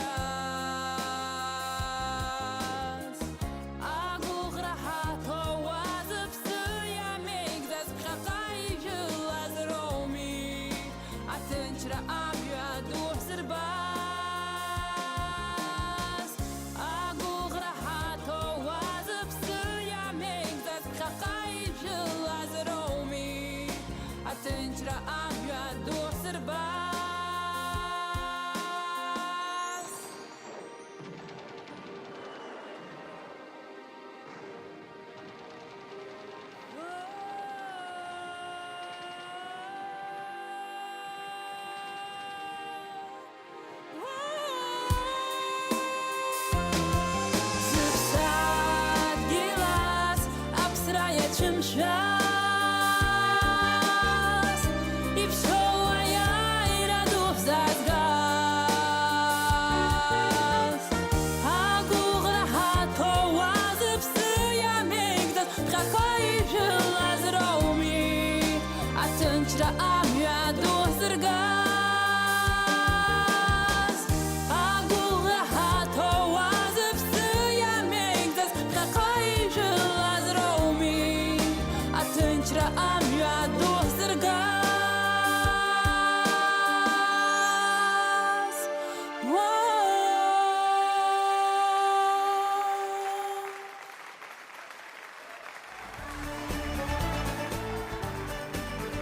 Агәыӷра ҳаҭоуа зыԥсы иамеигӡаз ԥхьаҟа ижәылаз роуми, аҭынчра амҩа ду ҳзырбаз. Агәыӷра ҳаҭоуа зыԥсы иамеигӡаз ԥхьаҟа ижәылаз роуми, аҭынчра амҩа ду ҳзырбаз. Зыԥсадгьылаз аԥсра иацәымшәаз, иԥсоу аиааира ду ҳзазгаз. Агәыӷра ҳаҭоуа зыԥсы иамеигӡаз ԥхьаҟа ижәылаз роуми, аҭынчра амҩа ду ҳзыргаз. Агәыӷра ҳаҭоуа зыԥсы иамеигӡаз ԥхьаҟа ижәылаз роуми, аҭынчра амҩа ду ҳзыргаз.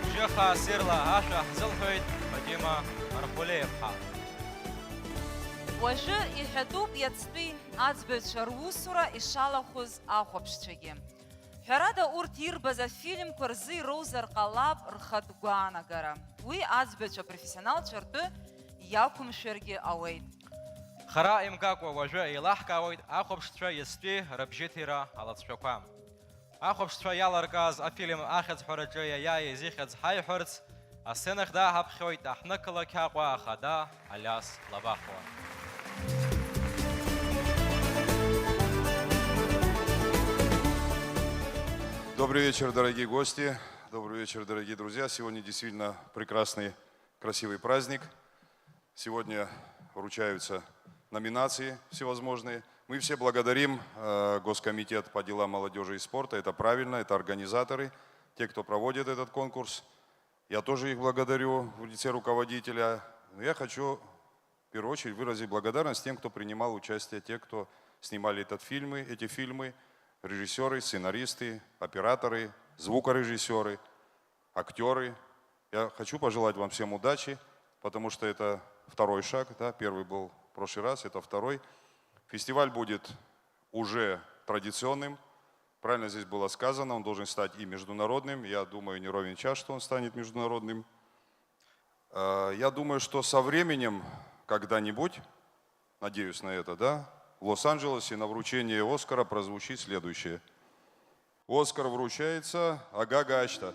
Бжьыхаа ссирла ашәа ҳзылҳәоит Фатима Мархәлеиԥҳа. Уажәы иҳәатәуп иацтәи аӡбаҩцәа русура ишалахәыз ахәаԥшцәагьы. Ҳәарада, урҭ ирбаз афильмқәа рзы ироузар ҟалап рхатә гәаанагара. Уи аӡбаҩцәа профессионалцәа ртәы иақәымшәаргьы ауеит. Хара имгакәа уажәы еилаҳкаауеит ахәаԥшцәа иацтәи рыбжьыҭира алҵшәақәа. Ахәаԥшцәа иаларкааз афильм ахьӡ ҳәараҿы иаиааиз ихьӡ ҳаиҳәарц, асценахь дааҳаԥхьоит аҳҭнықалақь Аҟәа ахада Алиас Лабахуа. Добрый вечер, дорогие гости. Добрый вечер, дорогие друзья. Сегодня действительно прекрасный, красивый праздник. Сегодня вручаются номинации всевозможные. Мы все благодарим э, Госкомитет по делам молодежи и спорта. Это правильно, это организаторы, те, кто проводит этот конкурс. Я тоже их благодарю в лице руководителя. Но я хочу в первую очередь выразить благодарность тем, кто принимал участие, те, кто снимали этот фильмы, эти фильмы, режиссеры, сценаристы, операторы, звукорежиссеры, актеры. Я хочу пожелать вам всем удачи, потому что это второй шаг, да, первый был в прошлый раз, это второй. Фестиваль будет уже традиционным. Правильно здесь было сказано, он должен стать и международным. Я думаю, не ровен час, что он станет международным. Э, Я думаю, что со временем, когда-нибудь, надеюсь на это, да, в Лос-Анджелесе на вручении Оскара прозвучит следующее. Оскар вручается Агага Ачта.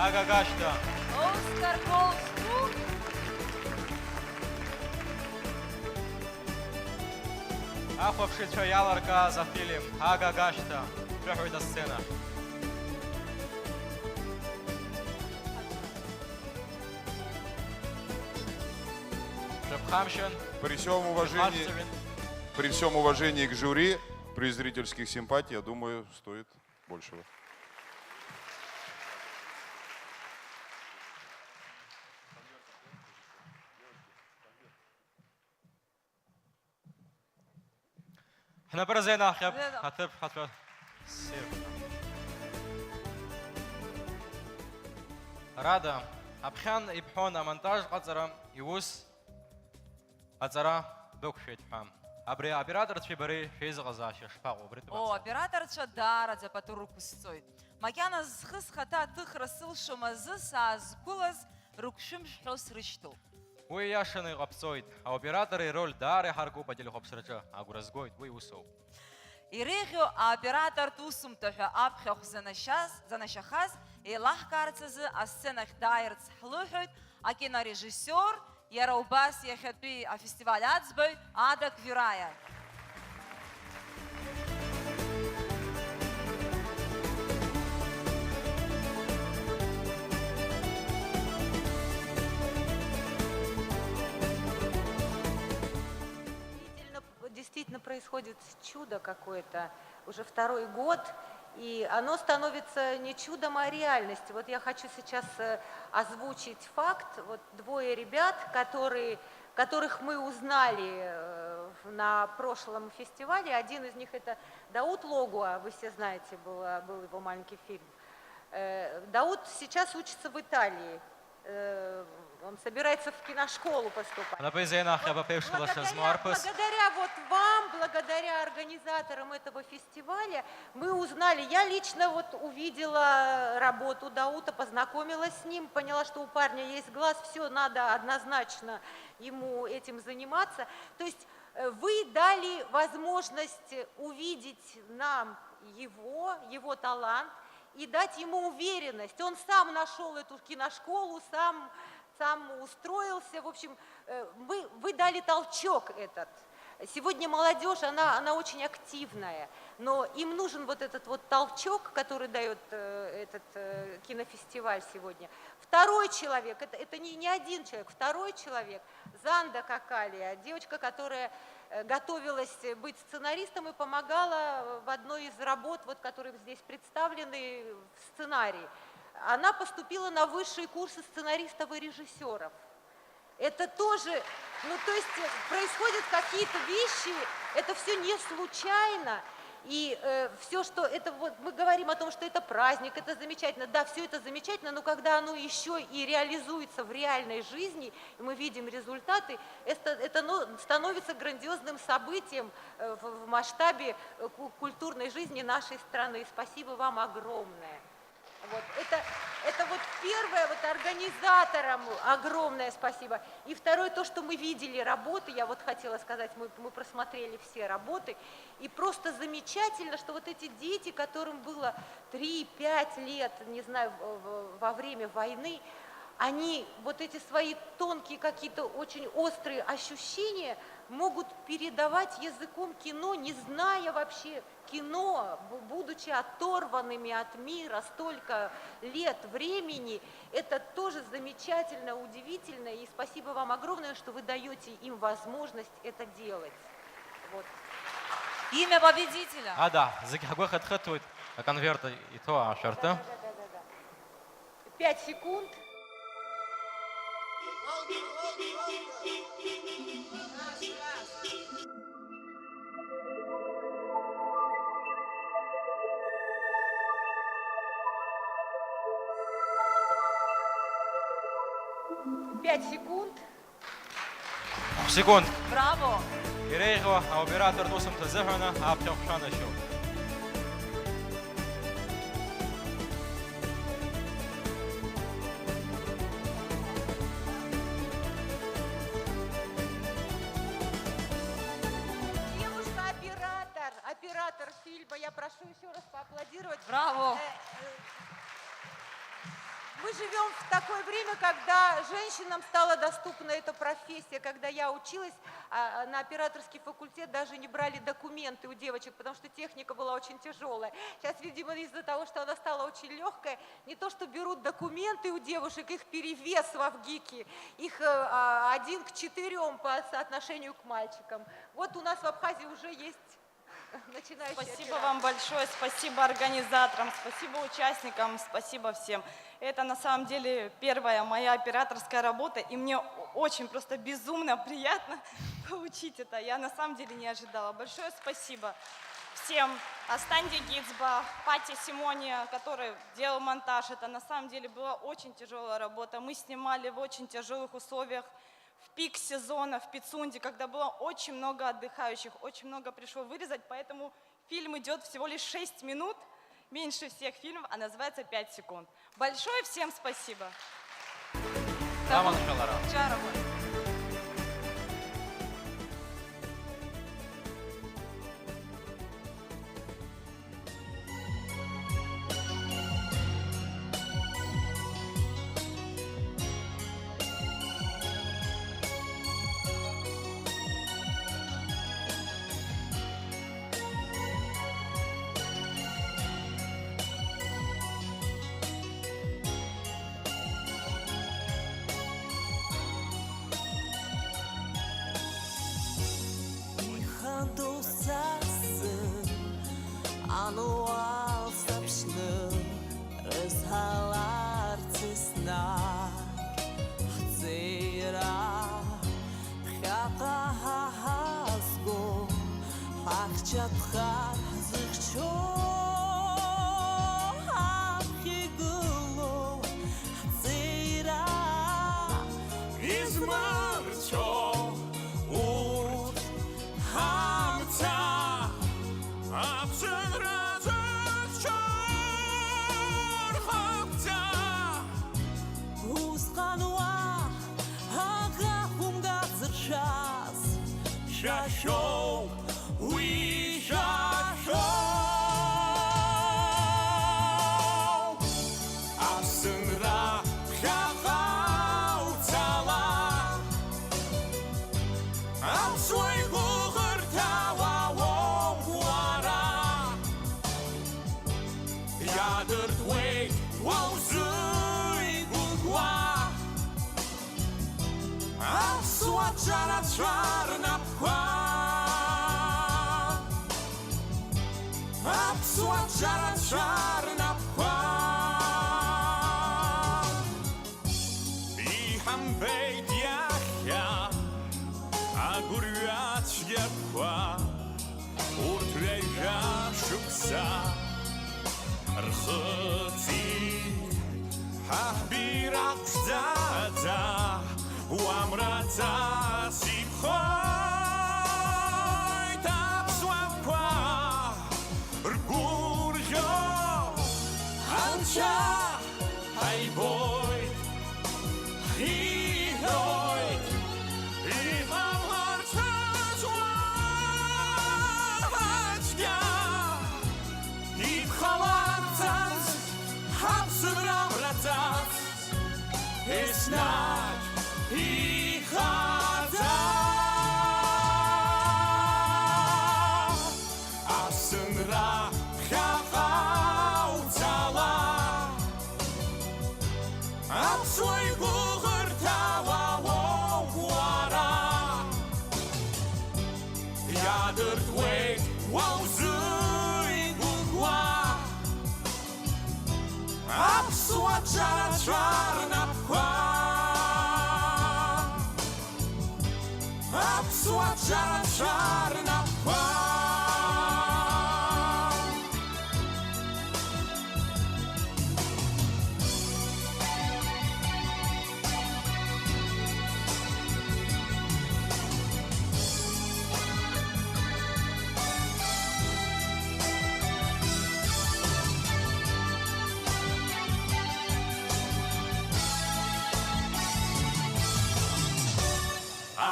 Агага Ачта. Оскар Голд. Ахәаԥшыҩцәа иаларкааз афильм Агага Ачта шәыҳәоит асцена. Шәыԥхамшьан. При всем уважении, при всем уважении к жюри, при зрительских симпатиях, я думаю, стоит большего. Ҳнапы рзеинаҳҟьап. Рзеинаҳ- Аҭыԥ ҳацәа. Ссир. Ҳәарада, аԥхьан ибҳәон амонтаж ҟаҵара иус аҵара дәықәшәеит ҳәа. Абри аоператорцәеи бареи шәеизыҟазаашьа шԥаҟоу? Убри О, тәыбацала. Аоператорцәа даараӡа пату рықәысҵоит. Макьана зхы схаҭа аҭыхра сылшом азы саазқәылаз рыгәшәымшә ҳәо срышьҭоуп. Уи иашаны иҟабҵоит. Аоператор ироль даара иҳаркуп ателехәаԥшраҿы. Агәра згоит, уи усоуп. Иреиӷьу аоператортә усумҭа ҳәа аԥхьахә занашьаз, занашьахаз еилаҳкаарц азы асценахь дааирц ҳлыҳәоит акинорежиссиор, иара убас иахьатәи афестиваль аӡбаҩ Ада Квираиа. Действительно, действительно происходит чудо какое-то уже второй год, и оно становится не чудом, а реальностью. Вот я хочу сейчас э, озвучить факт. Вот двое ребят, которые, которых мы узнали э, на прошлом фестивале, один из них это Дауд Логуа, вы все знаете, был, был его маленький фильм. Э, Дауд сейчас учится в Италии. Э, Он собирается в киношколу поступать. Напэзена Вот хьэба пеуш благодаря, лашазмуарпыс. благодаря вот вам, благодаря организаторам этого фестиваля, мы узнали, я лично вот увидела работу Даута, познакомилась с ним, поняла, что у парня есть глаз, все надо однозначно ему этим заниматься. То есть э, вы дали возможность увидеть нам его, его талант и дать ему уверенность. Он сам нашел эту киношколу, сам, сам устроился. В общем, э, вы, вы дали толчок этот. Сегодня молодежь, она, она очень активная, но им нужен вот этот вот толчок, который дает э, этот э, кинофестиваль сегодня. Второй человек, это, это не, не один человек, второй человек, Занда Какалия, девочка, которая э, готовилась быть сценаристом и помогала в одной из работ, вот, которые здесь представлены в сценарии. Она поступила на высшие курсы сценаристов и режиссеров. Это тоже, ну то есть э, происходят какие-то вещи, это все не случайно. И э, все, что это вот мы говорим о том, что это праздник, это замечательно, да, все это замечательно, но когда оно еще и реализуется в реальной жизни, и мы видим результаты, это, это ну, становится грандиозным событием э, в, в масштабе э, ку- культурной жизни нашей страны. Спасибо вам огромное. Это, это вот первое, вот организаторам огромное спасибо. И второе, то, что мы видели работы, я вот хотела сказать, мы, мы просмотрели все работы, и просто замечательно, что вот эти дети, которым было три-пять лет, не знаю, в- в- во время войны, они вот эти свои тонкие какие-то очень острые ощущения могут передавать языком кино, не зная вообще кино, бу- будучи оторванными от мира столько лет времени. Это тоже замечательно, удивительно, и спасибо вам огромное, что вы даёте им возможность это делать. Вот. Имя победителя. А, да, зегь ҳгәы хыҭхыҭуеит, аконверт иҭоу аашәарты. Пять секунд. Пять секунд. Секунд. Браво. Иреиӷьу аоператортә усумҭа азыҳәаны аԥхьахә шәанашьоуп. Девушка-оператор, оператор фильма, я прошу еще раз поаплодировать. Браво. Э, э, Мы живем в такое время, когда женщинам стала доступна эта профессия. Когда я училась, а, на операторский факультет даже не брали документы у девочек, потому что техника была очень тяжелая. Сейчас, видимо, из-за того, что она стала очень легкая, не то что берут документы у девушек, их перевес в ВГИКе, их э, а, один к четырем по соотношению к мальчикам. Вот у нас в Абхазии уже есть начинающие Спасибо операторы. Вам большое, спасибо организаторам, спасибо участникам, спасибо всем. Это на самом деле первая моя операторская работа, и мне о- очень просто безумно приятно получить это. Я на самом деле не ожидала. Большое спасибо всем. Астанди Гицба, Пати Симония, который делал монтаж. Это на самом деле была очень тяжелая работа. Мы снимали в очень тяжелых условиях, в пик сезона, в Пицунде, когда было очень много отдыхающих, очень много пришло вырезать, поэтому фильм идет всего лишь шесть минут, меньше всех фильмов, а называется пять секунд. Большое всем спасибо. Аманшәалара. Чарова. Ихадоу са сзы ануал саԥшны, рызҳаларц еснагь ҳҵеира ԥхьаҟа ҳа ҳазго, ҳахьчатәхар ҳзыхьчо, ҳаԥхьа игылоу ҳҵеира измырцәо урҭ ҳамца аԥсынра зыхьчо рхыгәҭа. Усҟан уа аӷа хәымга дзыршәаз шәашәоуп, уи шәашәоуп. Аԥсынра ԥхьаҟа уцала, аԥсуа игәыӷырҭа уа уоуп уара. Иаадыртуеит уа узыигәыӷуа аԥсуа ҿарацәа рнапқәа. Аԥсуа ҿарацәа рнапқәа. Иҳамбеит иахьа агәырҩа цәгьақәа, урҭ ҩажәа шықәса рхыҵит ҳа ҳбираҟ ԥшӡаӡа, уамраҵас иԥхоит аԥсуақәа ргәырӷьо анцәа Иҳәоит, иҳәоит, иҟаларц азуа ацәгьа, иԥхаларц аз ҳаԥсынра мраӡац, еснагь ихаӡа. Аԥсынра ԥхьаҟа уцала, аԥсуа игәыӷырҭа уа уоуп уара. Иадыртуеит уа узы игәыӷуа аԥсуа ҿарацәа рнапқәа. Аԥсуа ҿарацәа рнапқәа.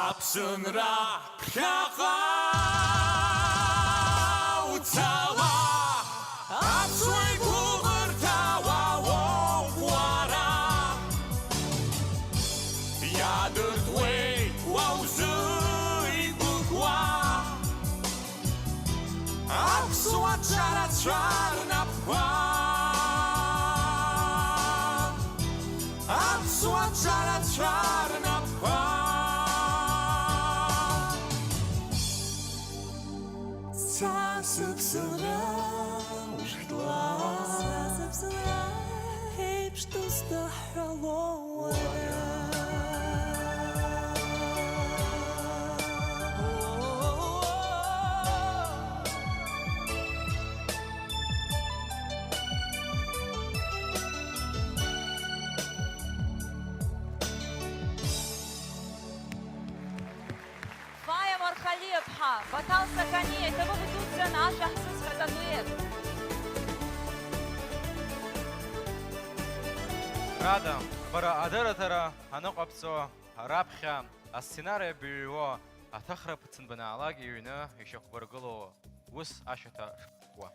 Аԥсынра ԥхьаҟа уцала, аԥсуа игәыӷырҭа уа уоуп уара. Иадыртуеит уа узы игәыӷуа аԥсуа ҿарацәа рнапқәа. Аԥсуа ҿарацәа рнапқәа. Са сыԥсынра ушәҭла. Са сыԥсынра еиԥш дысзаҳҳәало уара. Фаиа Мархалиаԥҳа, Баҭал Сақаниа, иҭабуп идуӡӡан ашәа ҳзысҳәаз адуеҭ. Рада, бара адырраҭара аныҟабҵо, раԥхьа асценариа быҩуо, аҭыхра ԥыцынбанаалак иҩны ишьақәбыргыло ус ашьаҭа шкуа.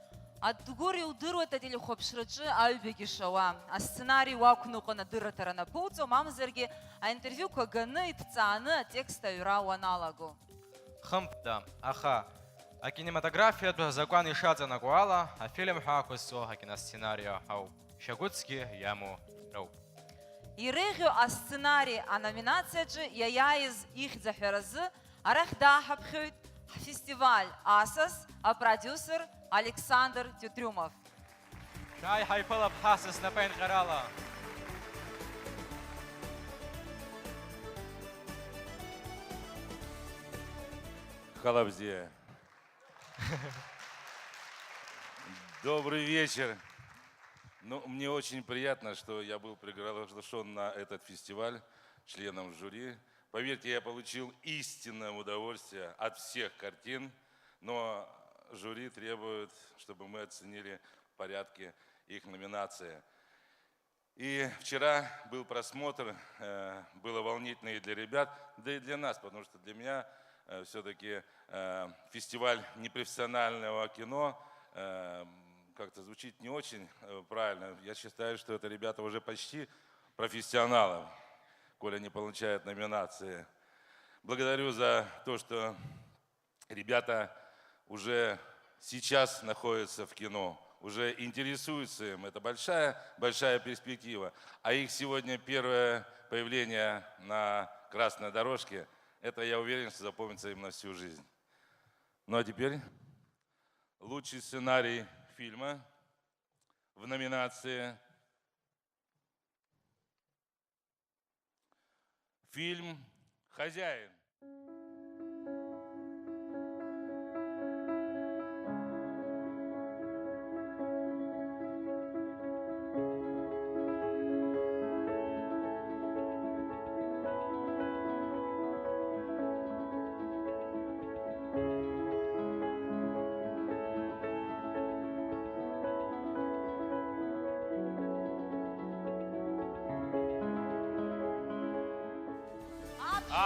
Адгәыр иудыруеит ателехәаԥшраҿы аҩбагьы шауа, асценари уақәныҟәан адырраҭара анаԥуҵо, мамзаргьы аинтервиуқәа ганы, иҭҵааны атекст аҩра уаналаго. Хымԥада, аха акинематографиатә азакәан ишаҵанакуа ала, афильм ҳәа ақәызҵо акиносценарио ауп, шьагәыҭсгьы иамоу роуп. Иреиӷьу асценари аноминациаҿы иаиааиз ихьӡ аҳәаразы арахь дааҳаԥхьоит ҳфестиваль асас апродиусер Александр Тиотрюмов. Шәааи ҳаиԥылап ҳасас напеинҟьарала. Халабзия. Добрый вечер. Ну, мне очень приятно, что я был приглашен на этот фестиваль членом жюри. Поверьте, я получил истинное удовольствие от всех картин, но жюри требует, чтобы мы оценили в порядке их номинации. И вчера был просмотр, э, было волнительно и для ребят, да и для нас, потому что для меня, э, всё-таки, э, фестиваль непрофессионального кино, э, как-то звучит не очень, э, правильно. Я считаю, что это ребята уже почти профессионалы, коли они получают номинации. Благодарю за то, что ребята уже сейчас находятся в кино, уже интересуются им. Это большая, большая перспектива. А их сегодня первое появление на красной дорожке, это, я уверен, что запомнится им на всю жизнь. Ну а теперь лучший сценарий фильма в номинации фильм «Хозяин».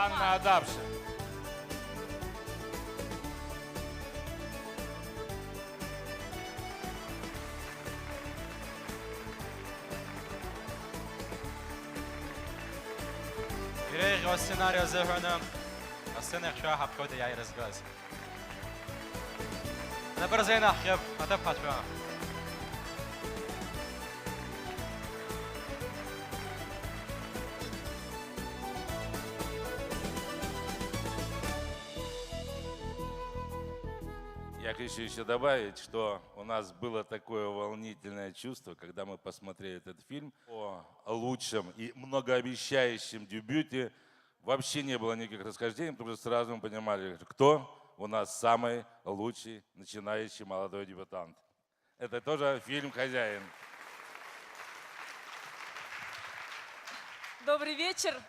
Анна Адабша. Иреиӷьу асценариа азыҳәаны асцена иахшәа ҳаԥхьоит аиааира згаз. Напырзеинаҳхьып аҭыԥҳацәа. Я хочу еще добавить, что у нас было такое волнительное чувство, когда мы посмотрели этот фильм о лучшем и многообещающем дебюте. Вообще не было никаких расхождений, потому что сразу мы понимали, кто у нас самый лучший начинающий молодой дебютант. Это тоже фильм «Хозяин». Добрый вечер.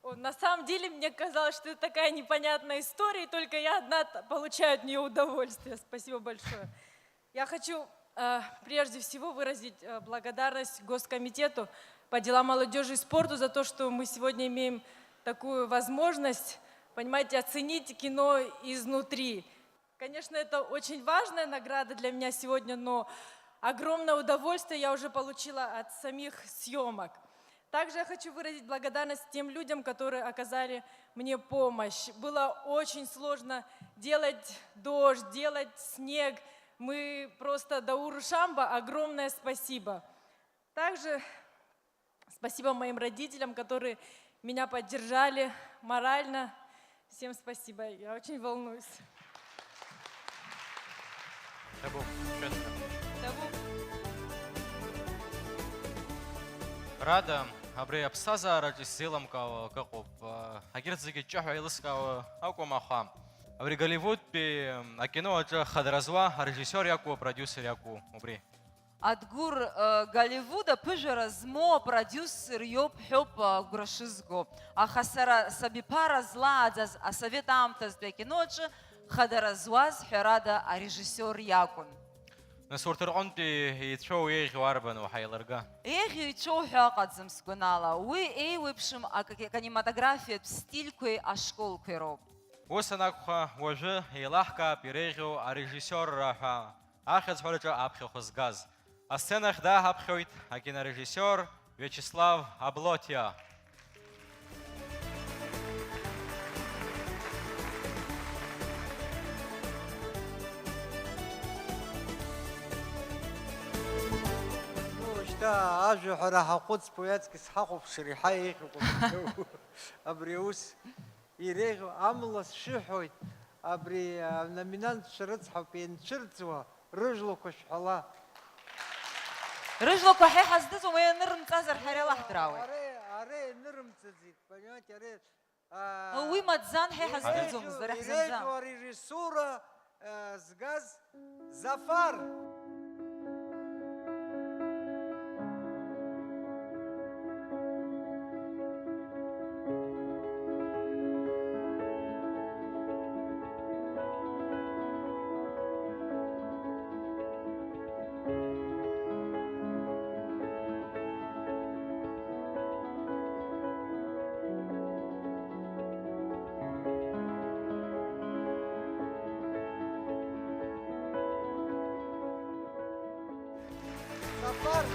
О, на самом деле, мне казалось, что это такая непонятная история, и только я одна т- получаю от нее удовольствие. Спасибо большое. Я хочу, э, прежде всего выразить, э, благодарность Госкомитету по делам молодежи и спорту за то, что мы сегодня имеем такую возможность, понимаете, оценить кино изнутри. Конечно, это очень важная награда для меня сегодня, но огромное удовольствие я уже получила от самих съемок. Также я хочу выразить благодарность тем людям, которые оказали мне помощь. Было очень сложно делать дождь, делать снег. Мы просто Дауру Шамба огромное спасибо. Также спасибо моим родителям, которые меня поддержали морально. Всем спасибо. Я очень волнуюсь. Табу, честно. Табу. Рада, абри аԥсҭазаараҿ исзеилымкаауа акы ыҟоуп. Егьырҭ зегьы ҷҷаҳәа еилыскаауа акәым, аха абри Голливудтәи акино аҿы хадара зуа арежиссиор иакәу, апродиусер иакәу убри? Адгәыр, э, Голливуд аԥыжәара змоу апродиусер иоуп ҳәоуп, э, агәра шызго. Аха сара сабиԥара злааӡаз асовет аамҭазтәи акино аҿы хадара зуаз, ҳәарада, арежиссиор иакәын. Нас урҭ рҟынтәи еицәоу еиӷьу арбану, ҳаилырга? Еиӷьу ицәоу ҳәа ыҟаӡам сгәанала. Уи еиуеиԥшым ак-, акинематографиатә стильқәеи ашколқәеи роуп. Ус анакәха, уажәы еилаҳкаап иреиӷьу арежиссиорра ҳәа ахьӡ ҳәараҿы аԥхьахә згаз. Асценахь дааҳаԥхьоит акинорежиссиор Виачеслав Аблотиа. Ну, шьҭа ажәаҳәара ҳахәыцп, уи аҵкыс ҳахәаԥшыр иаҳа еиӷьуп абри аус. Иреиӷьу амла сшәыҳәоит, абри аноминантцәа рыцҳауп ианцәырҵуа, рыжәлақәа шәҳәала. Рыжәлақәа ҳа иҳаздыруам, уи анырымҵазар ҳара илаҳдыраауеит. Ара, ара инырымҵаӡеит, понимаете, ара, а, уи маӡан, ҳа иҳаздырӡомызт, иреиӷьу, ара ҳзынӡа. Иреиӷьу арежиссура, а, згаз Зафар! Сафар!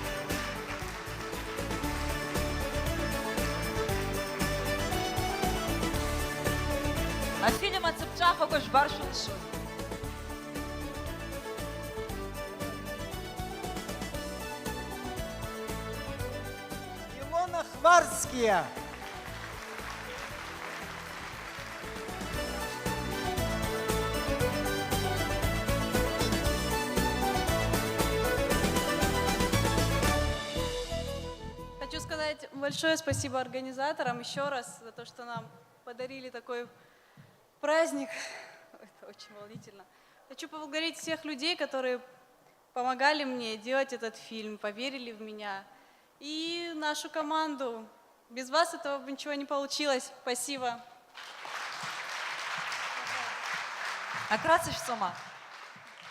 Афильм ацыԥҵәахақәа жәбар шәылшоит. Илона Хварскиа. Хочу сказать большое спасибо организаторам ещё раз за то, что нам подарили такой праздник. Это очень волнительно. Хочу поблагодарить всех людей, которые помогали мне делать этот фильм, поверили в меня. И нашу команду. Без вас этого бы ничего не получилось. Спасибо. Акрацышәҵома.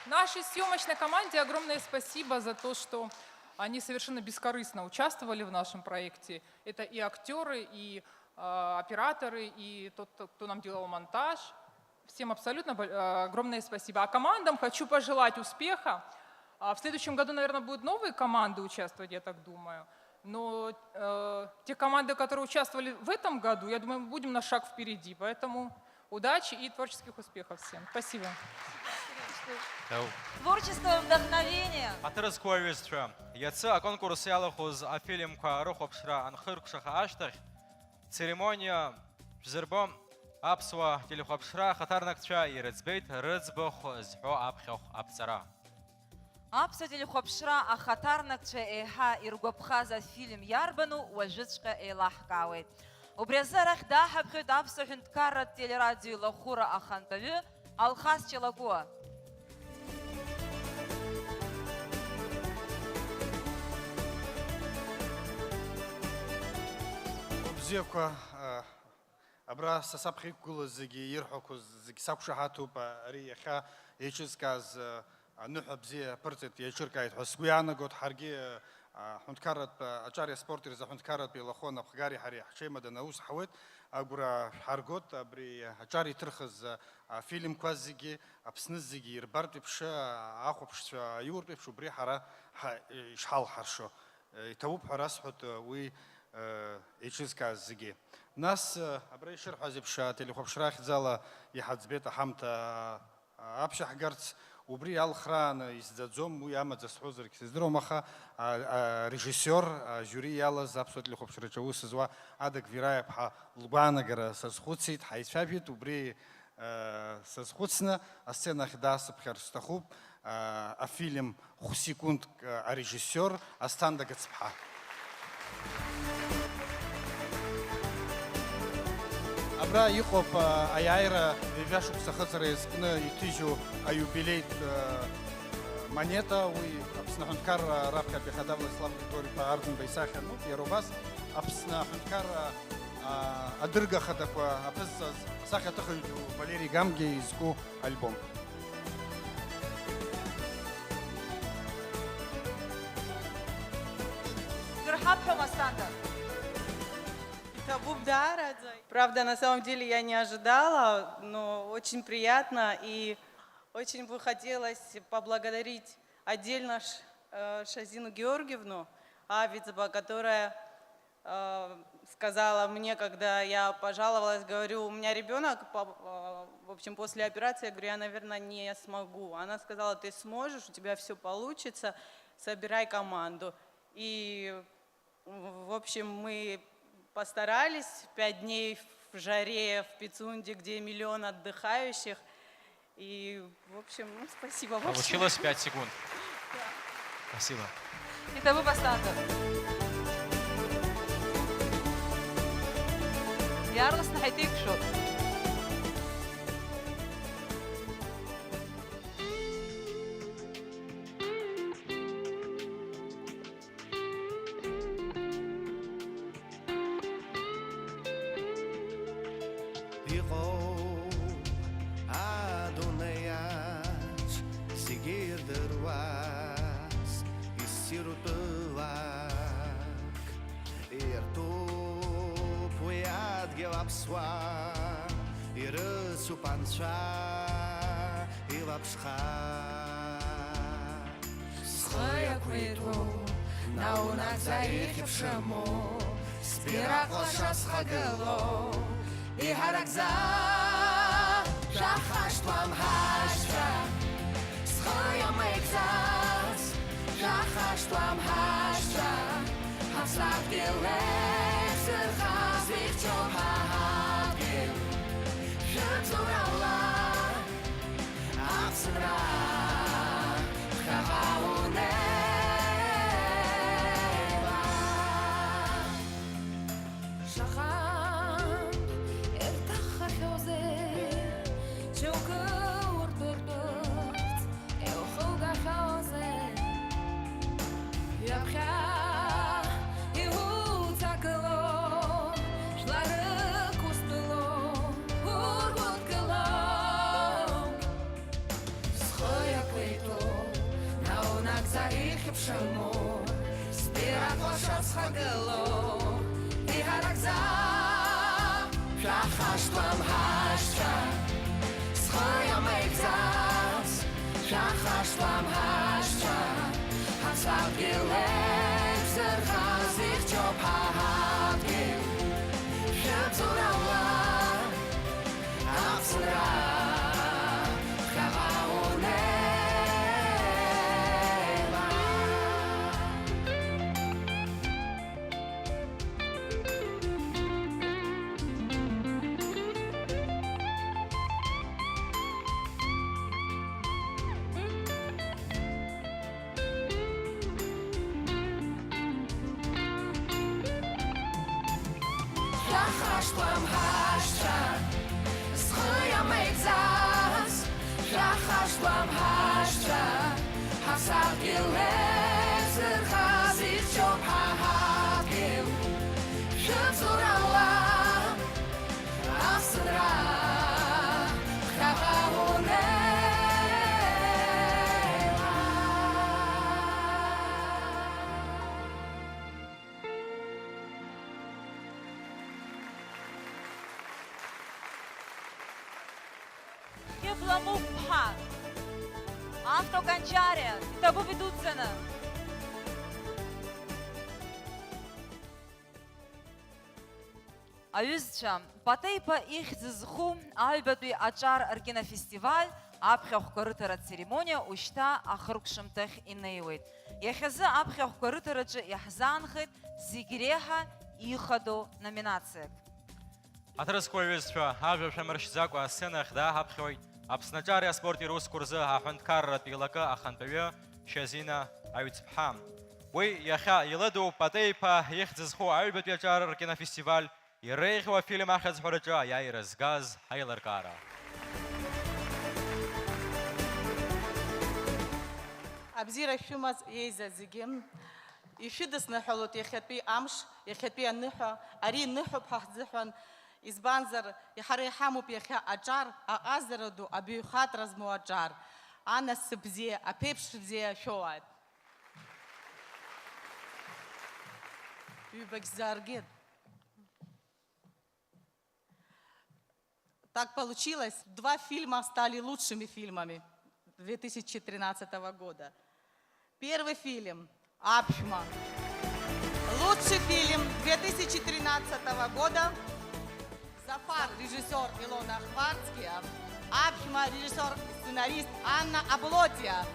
Нашей съемочной команде огромное спасибо за то, что они совершенно бескорыстно участвовали в нашем проекте. Это и актёры, и э, операторы и тот, кто нам делал монтаж. Всем абсолютно бо-, э, огромное спасибо. А командам хочу пожелать успеха. А в следующем году, наверное, будут новые команды участвовать, я так думаю. Но, э, те команды, которые участвовали в этом году, я думаю, мы будем на шаг впереди. Поэтому удачи и творческих успехов всем. Спасибо. Творчество, вдохновение. Ҳаҭыр зқәу аҩызцәа, иацы аконкурс иалахәыз афильмқәа рыхәаԥшра анхыркәшаха ашьҭахь, церемониа шәзырбо аԥсуа телехәаԥшра ахаҭарнакцәа ирыӡбеит рыӡбахә зҳәо аԥхьахә аԥҵара. Аԥсуа телехәаԥшра ахаҭарнакцәа еиҳа иргәаԥхаз афильм иарбану уажәыҵәҟьа еилаҳкаауеит. Убри азы арахь дааҳаԥхьоит аԥсуа ҳәынҭқарратә телерадио илахәыра ахантәаҩы Алхас Чалакәуа. Бзиақәа, а, Абра са саԥхьа иқәгылаз зегьы ирҳәақәоз зегь сақәшаҳаҭуп, ари иахьа еиҿызкааз, аныҳәа бзиа аԥырҵеит, еиҿыркааит ҳәа сгәы иаанагоит. Ҳаргьы, аҳәынҭқарратә аҿари аспорти рзы аҳәынҭқарратә еилахәы анапхгари ҳареи ҳҽеимаданы аус ҳауеит. Агәра шәҳаргоит абри аҿар иҭырхыз афильмқәа зегьы, Аԥсны зегьы ирбартә еиԥш, ахәаԥшцәа аиуртә еиԥш убри ҳара ҳа-, ишҳалҳаршо. Иҭабуп ҳәа расҳәоит уи еиҿызкааз зегьы. Нас, абра ишырҳәаз еиԥш, ателехәаԥшра ахьӡала иҳаӡбеит аҳамҭа аԥшьаҳгарц, убри иалхрааны исӡаӡом, уи амаӡа сҳәозаргь сыздыруам, аха а, арежиссиор, ажиури иалаз аԥсуа телехәаԥшраҿы аус зуа Адак Вираиаԥҳа лгәаанагара сазхәыцит, ҳаицәажәеит, убри сазхәыцны асцена ахь даасыԥхьар сҭахуп, афильм Хә-секундк арежиссиор Асҭанда Гыцԥҳа. Абра иҟоуп аиааира ҩажәа шықәса ахыҵра иазкны иҭыжьу аиубилеитә монета, уи Аԥсны аҳәынҭқарра раԥхьатәи ахада Владислав Григорий-иԥа Арӡынба исахьа ануп, иара убас Аԥсны аҳәынҭқарра адырга хадақәа аԥызҵаз асахьаҭыхҩы ду Валери Гамгиа изку альбом. Дырҳаԥхьом, Асҭанда. Иҭабуп даараӡа. Правда, на самом деле я не ожидала, но очень приятно и очень бы хотелось поблагодарить отдельно Ш-, э, Шазину Георгиевну Авидзева, которая э, сказала мне, когда я пожаловалась, говорю, у меня ребенок, по-, э, в общем, после операции, я говорю, я, наверное, не смогу. Она сказала, ты сможешь, у тебя все получится, собирай команду. И, в в общем, мы постарались, пять дней в жаре, в Пицунде, где миллион отдыхающих, И, в общем, ну, спасибо. Получилось пять секунд. Да. Спасибо. Иҭабуп, Асҭанда. Иаарласны ҳаиҭеиқәшәоит. Иҟоуп адунеиаҿ зегьы ирдыруаз иссиру тәылак. Иртәуп уи адгьыл аԥсуаа, ирыцуп анцәа илаԥшха. Схы иақәиҭу, наунагӡа ихьыԥшыму, сбираҟ лаша схагылоу, иҳаракӡа шәахашҭуам ҳашьцәа. Схы иамеигӡац, шәахашҭуам ҳашьцәа, ҳаԥсадгьыл еиқәзырхаз ихьчоуп ҳа ҳадгьыл, шәырҵурала. Аԥсынра ԥхьаҟа унеила. Шаҟа ирҭаххахьоузеи, џьоукы урдыртәырц иухылгахьоузеи, ҩаԥхьа иуцагылоу. Шәахашҭуам ҳашьцәа, схы иамеигӡац, шәахашҭуам ҳашьцәа, ҳаԥсадгьыл еиқәзырхаз ихьчоуп ҳа ҳадгьыл, шәыбзоурала Аԥсынра ԥхьаҟа унеила. Шәахашҭуам ҳашьцәа, зхы иамеигӡац, шәахашҭуам ҳашьцәа, ҳаԥсадгьыл еиқәзырхаз ихьчоуп ҳа ҳадгьыл, шәыбзоурала Аԥсынра ԥхьаҟа унеила. Хьыбла Мықәԥҳа, Авто Канчариа, иҭабуп идуӡӡаны. Аҩызцәа, Патеиԥа ихьӡ зху аҩбатәи аҿар ркинофестиваль аԥхьахәқәа рыҭара ацеремониа ушьҭа ахыркәшамҭахь инеиуеит. Иахьазы аԥхьахәқәа рыҭараҿы иаҳзаанхеит зегь реиҳа ихадоу номинациак. Аҭырқәа аҩызцәа, ажәа шәамыршьӡакәа асценахь дааҳаԥхьоит Аԥсны аҿари аспорти русқәа рзы аҳәынҭқарратә еилакы ахантәаҩы Шьазина Аҩӡԥҳа. Уи иахьа илыду Патеиԥа ихьӡ зху аҩбатәи аҿар ркинофестиваль иреиӷьу афильм ахьыӡҳәараҿы аиааира згаз аилыркаара. Абзиара шәымаз еиза зегьы. Ишәыдысныҳәалоит иахьатәи амш, иахьатәи аныҳәа, ари ныҳәоуп ҳәа ҳзыҳәан, избанзар, ҳара иҳамоуп иахьа аҿар, аҟазара ду, абаҩхатәра змоу аҿар, анасыԥ бзиа, аԥеиԥш бзиа шәоуааит. Ҩбагь зааргеит. Так получилось, два фильма стали лучшими фильмами две тысячи тринадцатого года. Первый фильм «Аԥшәма». Лучший фильм две тысячи тринадцатого года. «Зафар», режиссёр Илона Хварцкия. «Аԥшәма», режиссёр, сценарист Анна Аблотиа.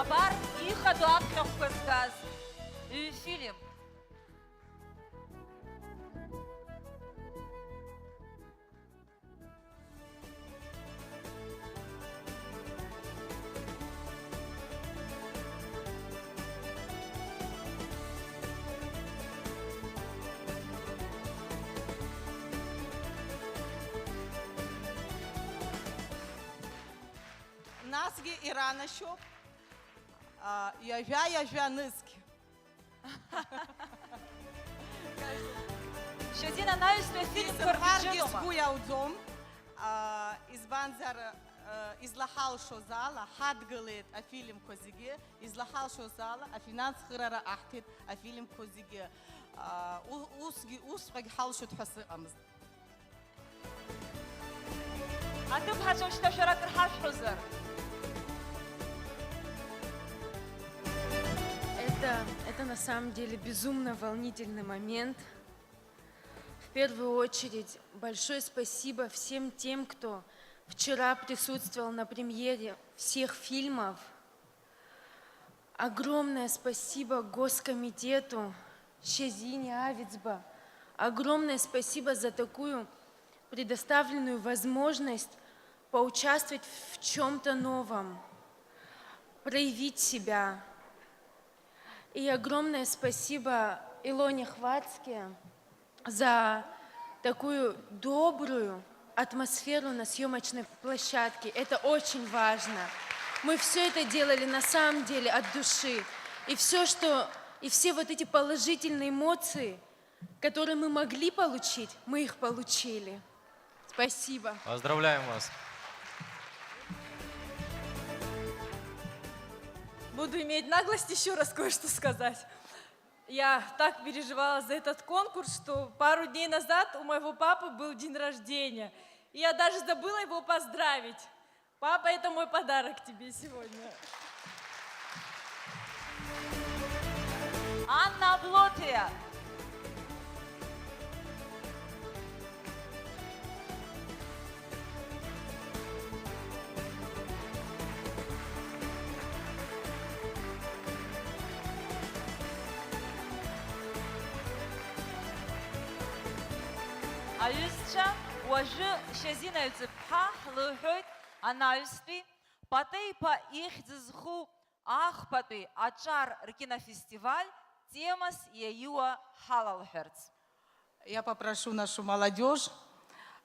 Абар, ихадоу аԥхьахәқәа згаз ҩ-фильм. Насгьы иранашьоуп, а, ҩажәа-ҩажәа нызқь. Шьазина анаҩстәи афильмқәа ргьы исымҳәаргьы џьынума? Сгәы иауӡом, а, избанзар, а, излаҳалшоз ала, ҳадгылеит афильмқәа зегьы, излаҳалшоз ала, афинанс хырара аҳҭеит афильмқәа зегьы. А, у-, усгьы, усҵәҟьагь ҳалшоит ҳәа сыҟамызт. Аҭыԥҳацәа, шьҭа шәара акыр ҳашәҳәозар? Это, это на самом деле безумно волнительный момент. В первую очередь, большое спасибо всем тем, кто вчера присутствовал на премьере всех фильмов. Огромное спасибо Госкомитету, Шьазине Авицба. Огромное спасибо за такую предоставленную возможность поучаствовать в чём-то новом, проявить себя. И огромное спасибо Илоне Хвацке за такую добрую атмосферу на съёмочной площадке. Это очень важно. Мы всё это делали на самом деле от души. И всё, что, и все вот эти положительные эмоции, которые мы могли получить, мы их получили. Спасибо. Поздравляем вас. Буду иметь наглость ещё раз кое-что сказать. Я так переживала за этот конкурс, что пару дней назад у моего папы был день рождения. И я даже забыла его поздравить. Папа, это мой подарок тебе сегодня. Анна Аблоҭиа. Аҩызцәа, уажәы Шьазина Ҩӡыԥҳа ҳлыҳәоит анаҩстәи Патеиԥа ихьӡ зху Ахԥатәи аҿар ркинофестиваль темас иаиуа ҳалалҳәарц. Я попрошу нашу молодёжь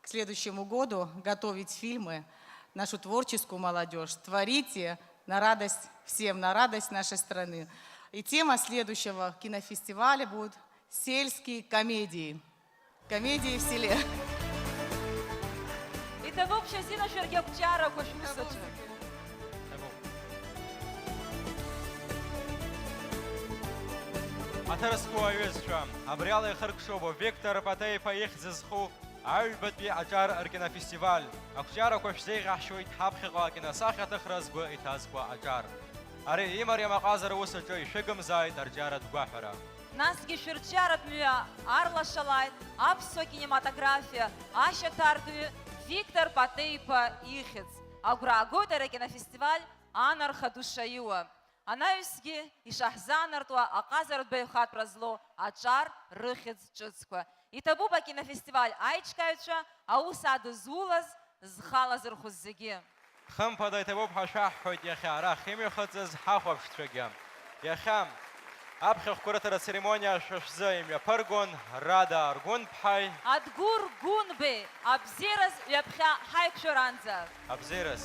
к следующему году готовить фильмы, нашу творческую молодёжь. Творите на радость всем, на радость нашей страны. И тема следующего кинофестиваля будет «Сельские комедии». Комедии в селе. Иҭабуп, Шьазина, шәаргьы ақәҿиарақәа шәусаҿы. Иҭабуп. Аҭыр зқәу аҩызцәа, абриала ихыркәшоуп Виктор Патеиԥа ихьӡ зху аҩбатәи аҿар ркинофестиваль. Ақәҿиарақәа шәзеиӷьаҳшьоит ҳаԥхьаҟа акиносахьаҭыхра згәы иҭазкуа аҿар. Ари имариам аҟазара усаҿы ишәыгымзааит арҿиаратә гәаҳәара. Насгьы шәырҿиаратә мҩа арлашалааит аԥсуа кинематографиа ашьаҭаркҩы Виктор Патеиԥа ихьӡ. Агәра аагоит ари акинофестиваль анарха ду шаиуа. Анаҩсгьы ишаҳзаанартуа аҟазаратә баҩхатәра злоу аҿар рыхьӡ ҿыцқәа. Иҭабуп акинофестиваль аиҿкааҩцәа аус адызулаз, зхала зырхәыз зегьы. Хымԥада, иҭабуп ҳәа шәаҳҳәоит иахьа арахь имҩахыҵыз ҳахәаԥшцәагьы. Иахьа аԥхьахәқәа рыҭара ацеремониа шәа шәзы имҩаԥыргон Рада Аргәынԥҳаи Адгәыр Гәынбеи. Абзиараз ҩаԥхьа ҳаиқәшәаранӡа. Абзиараз.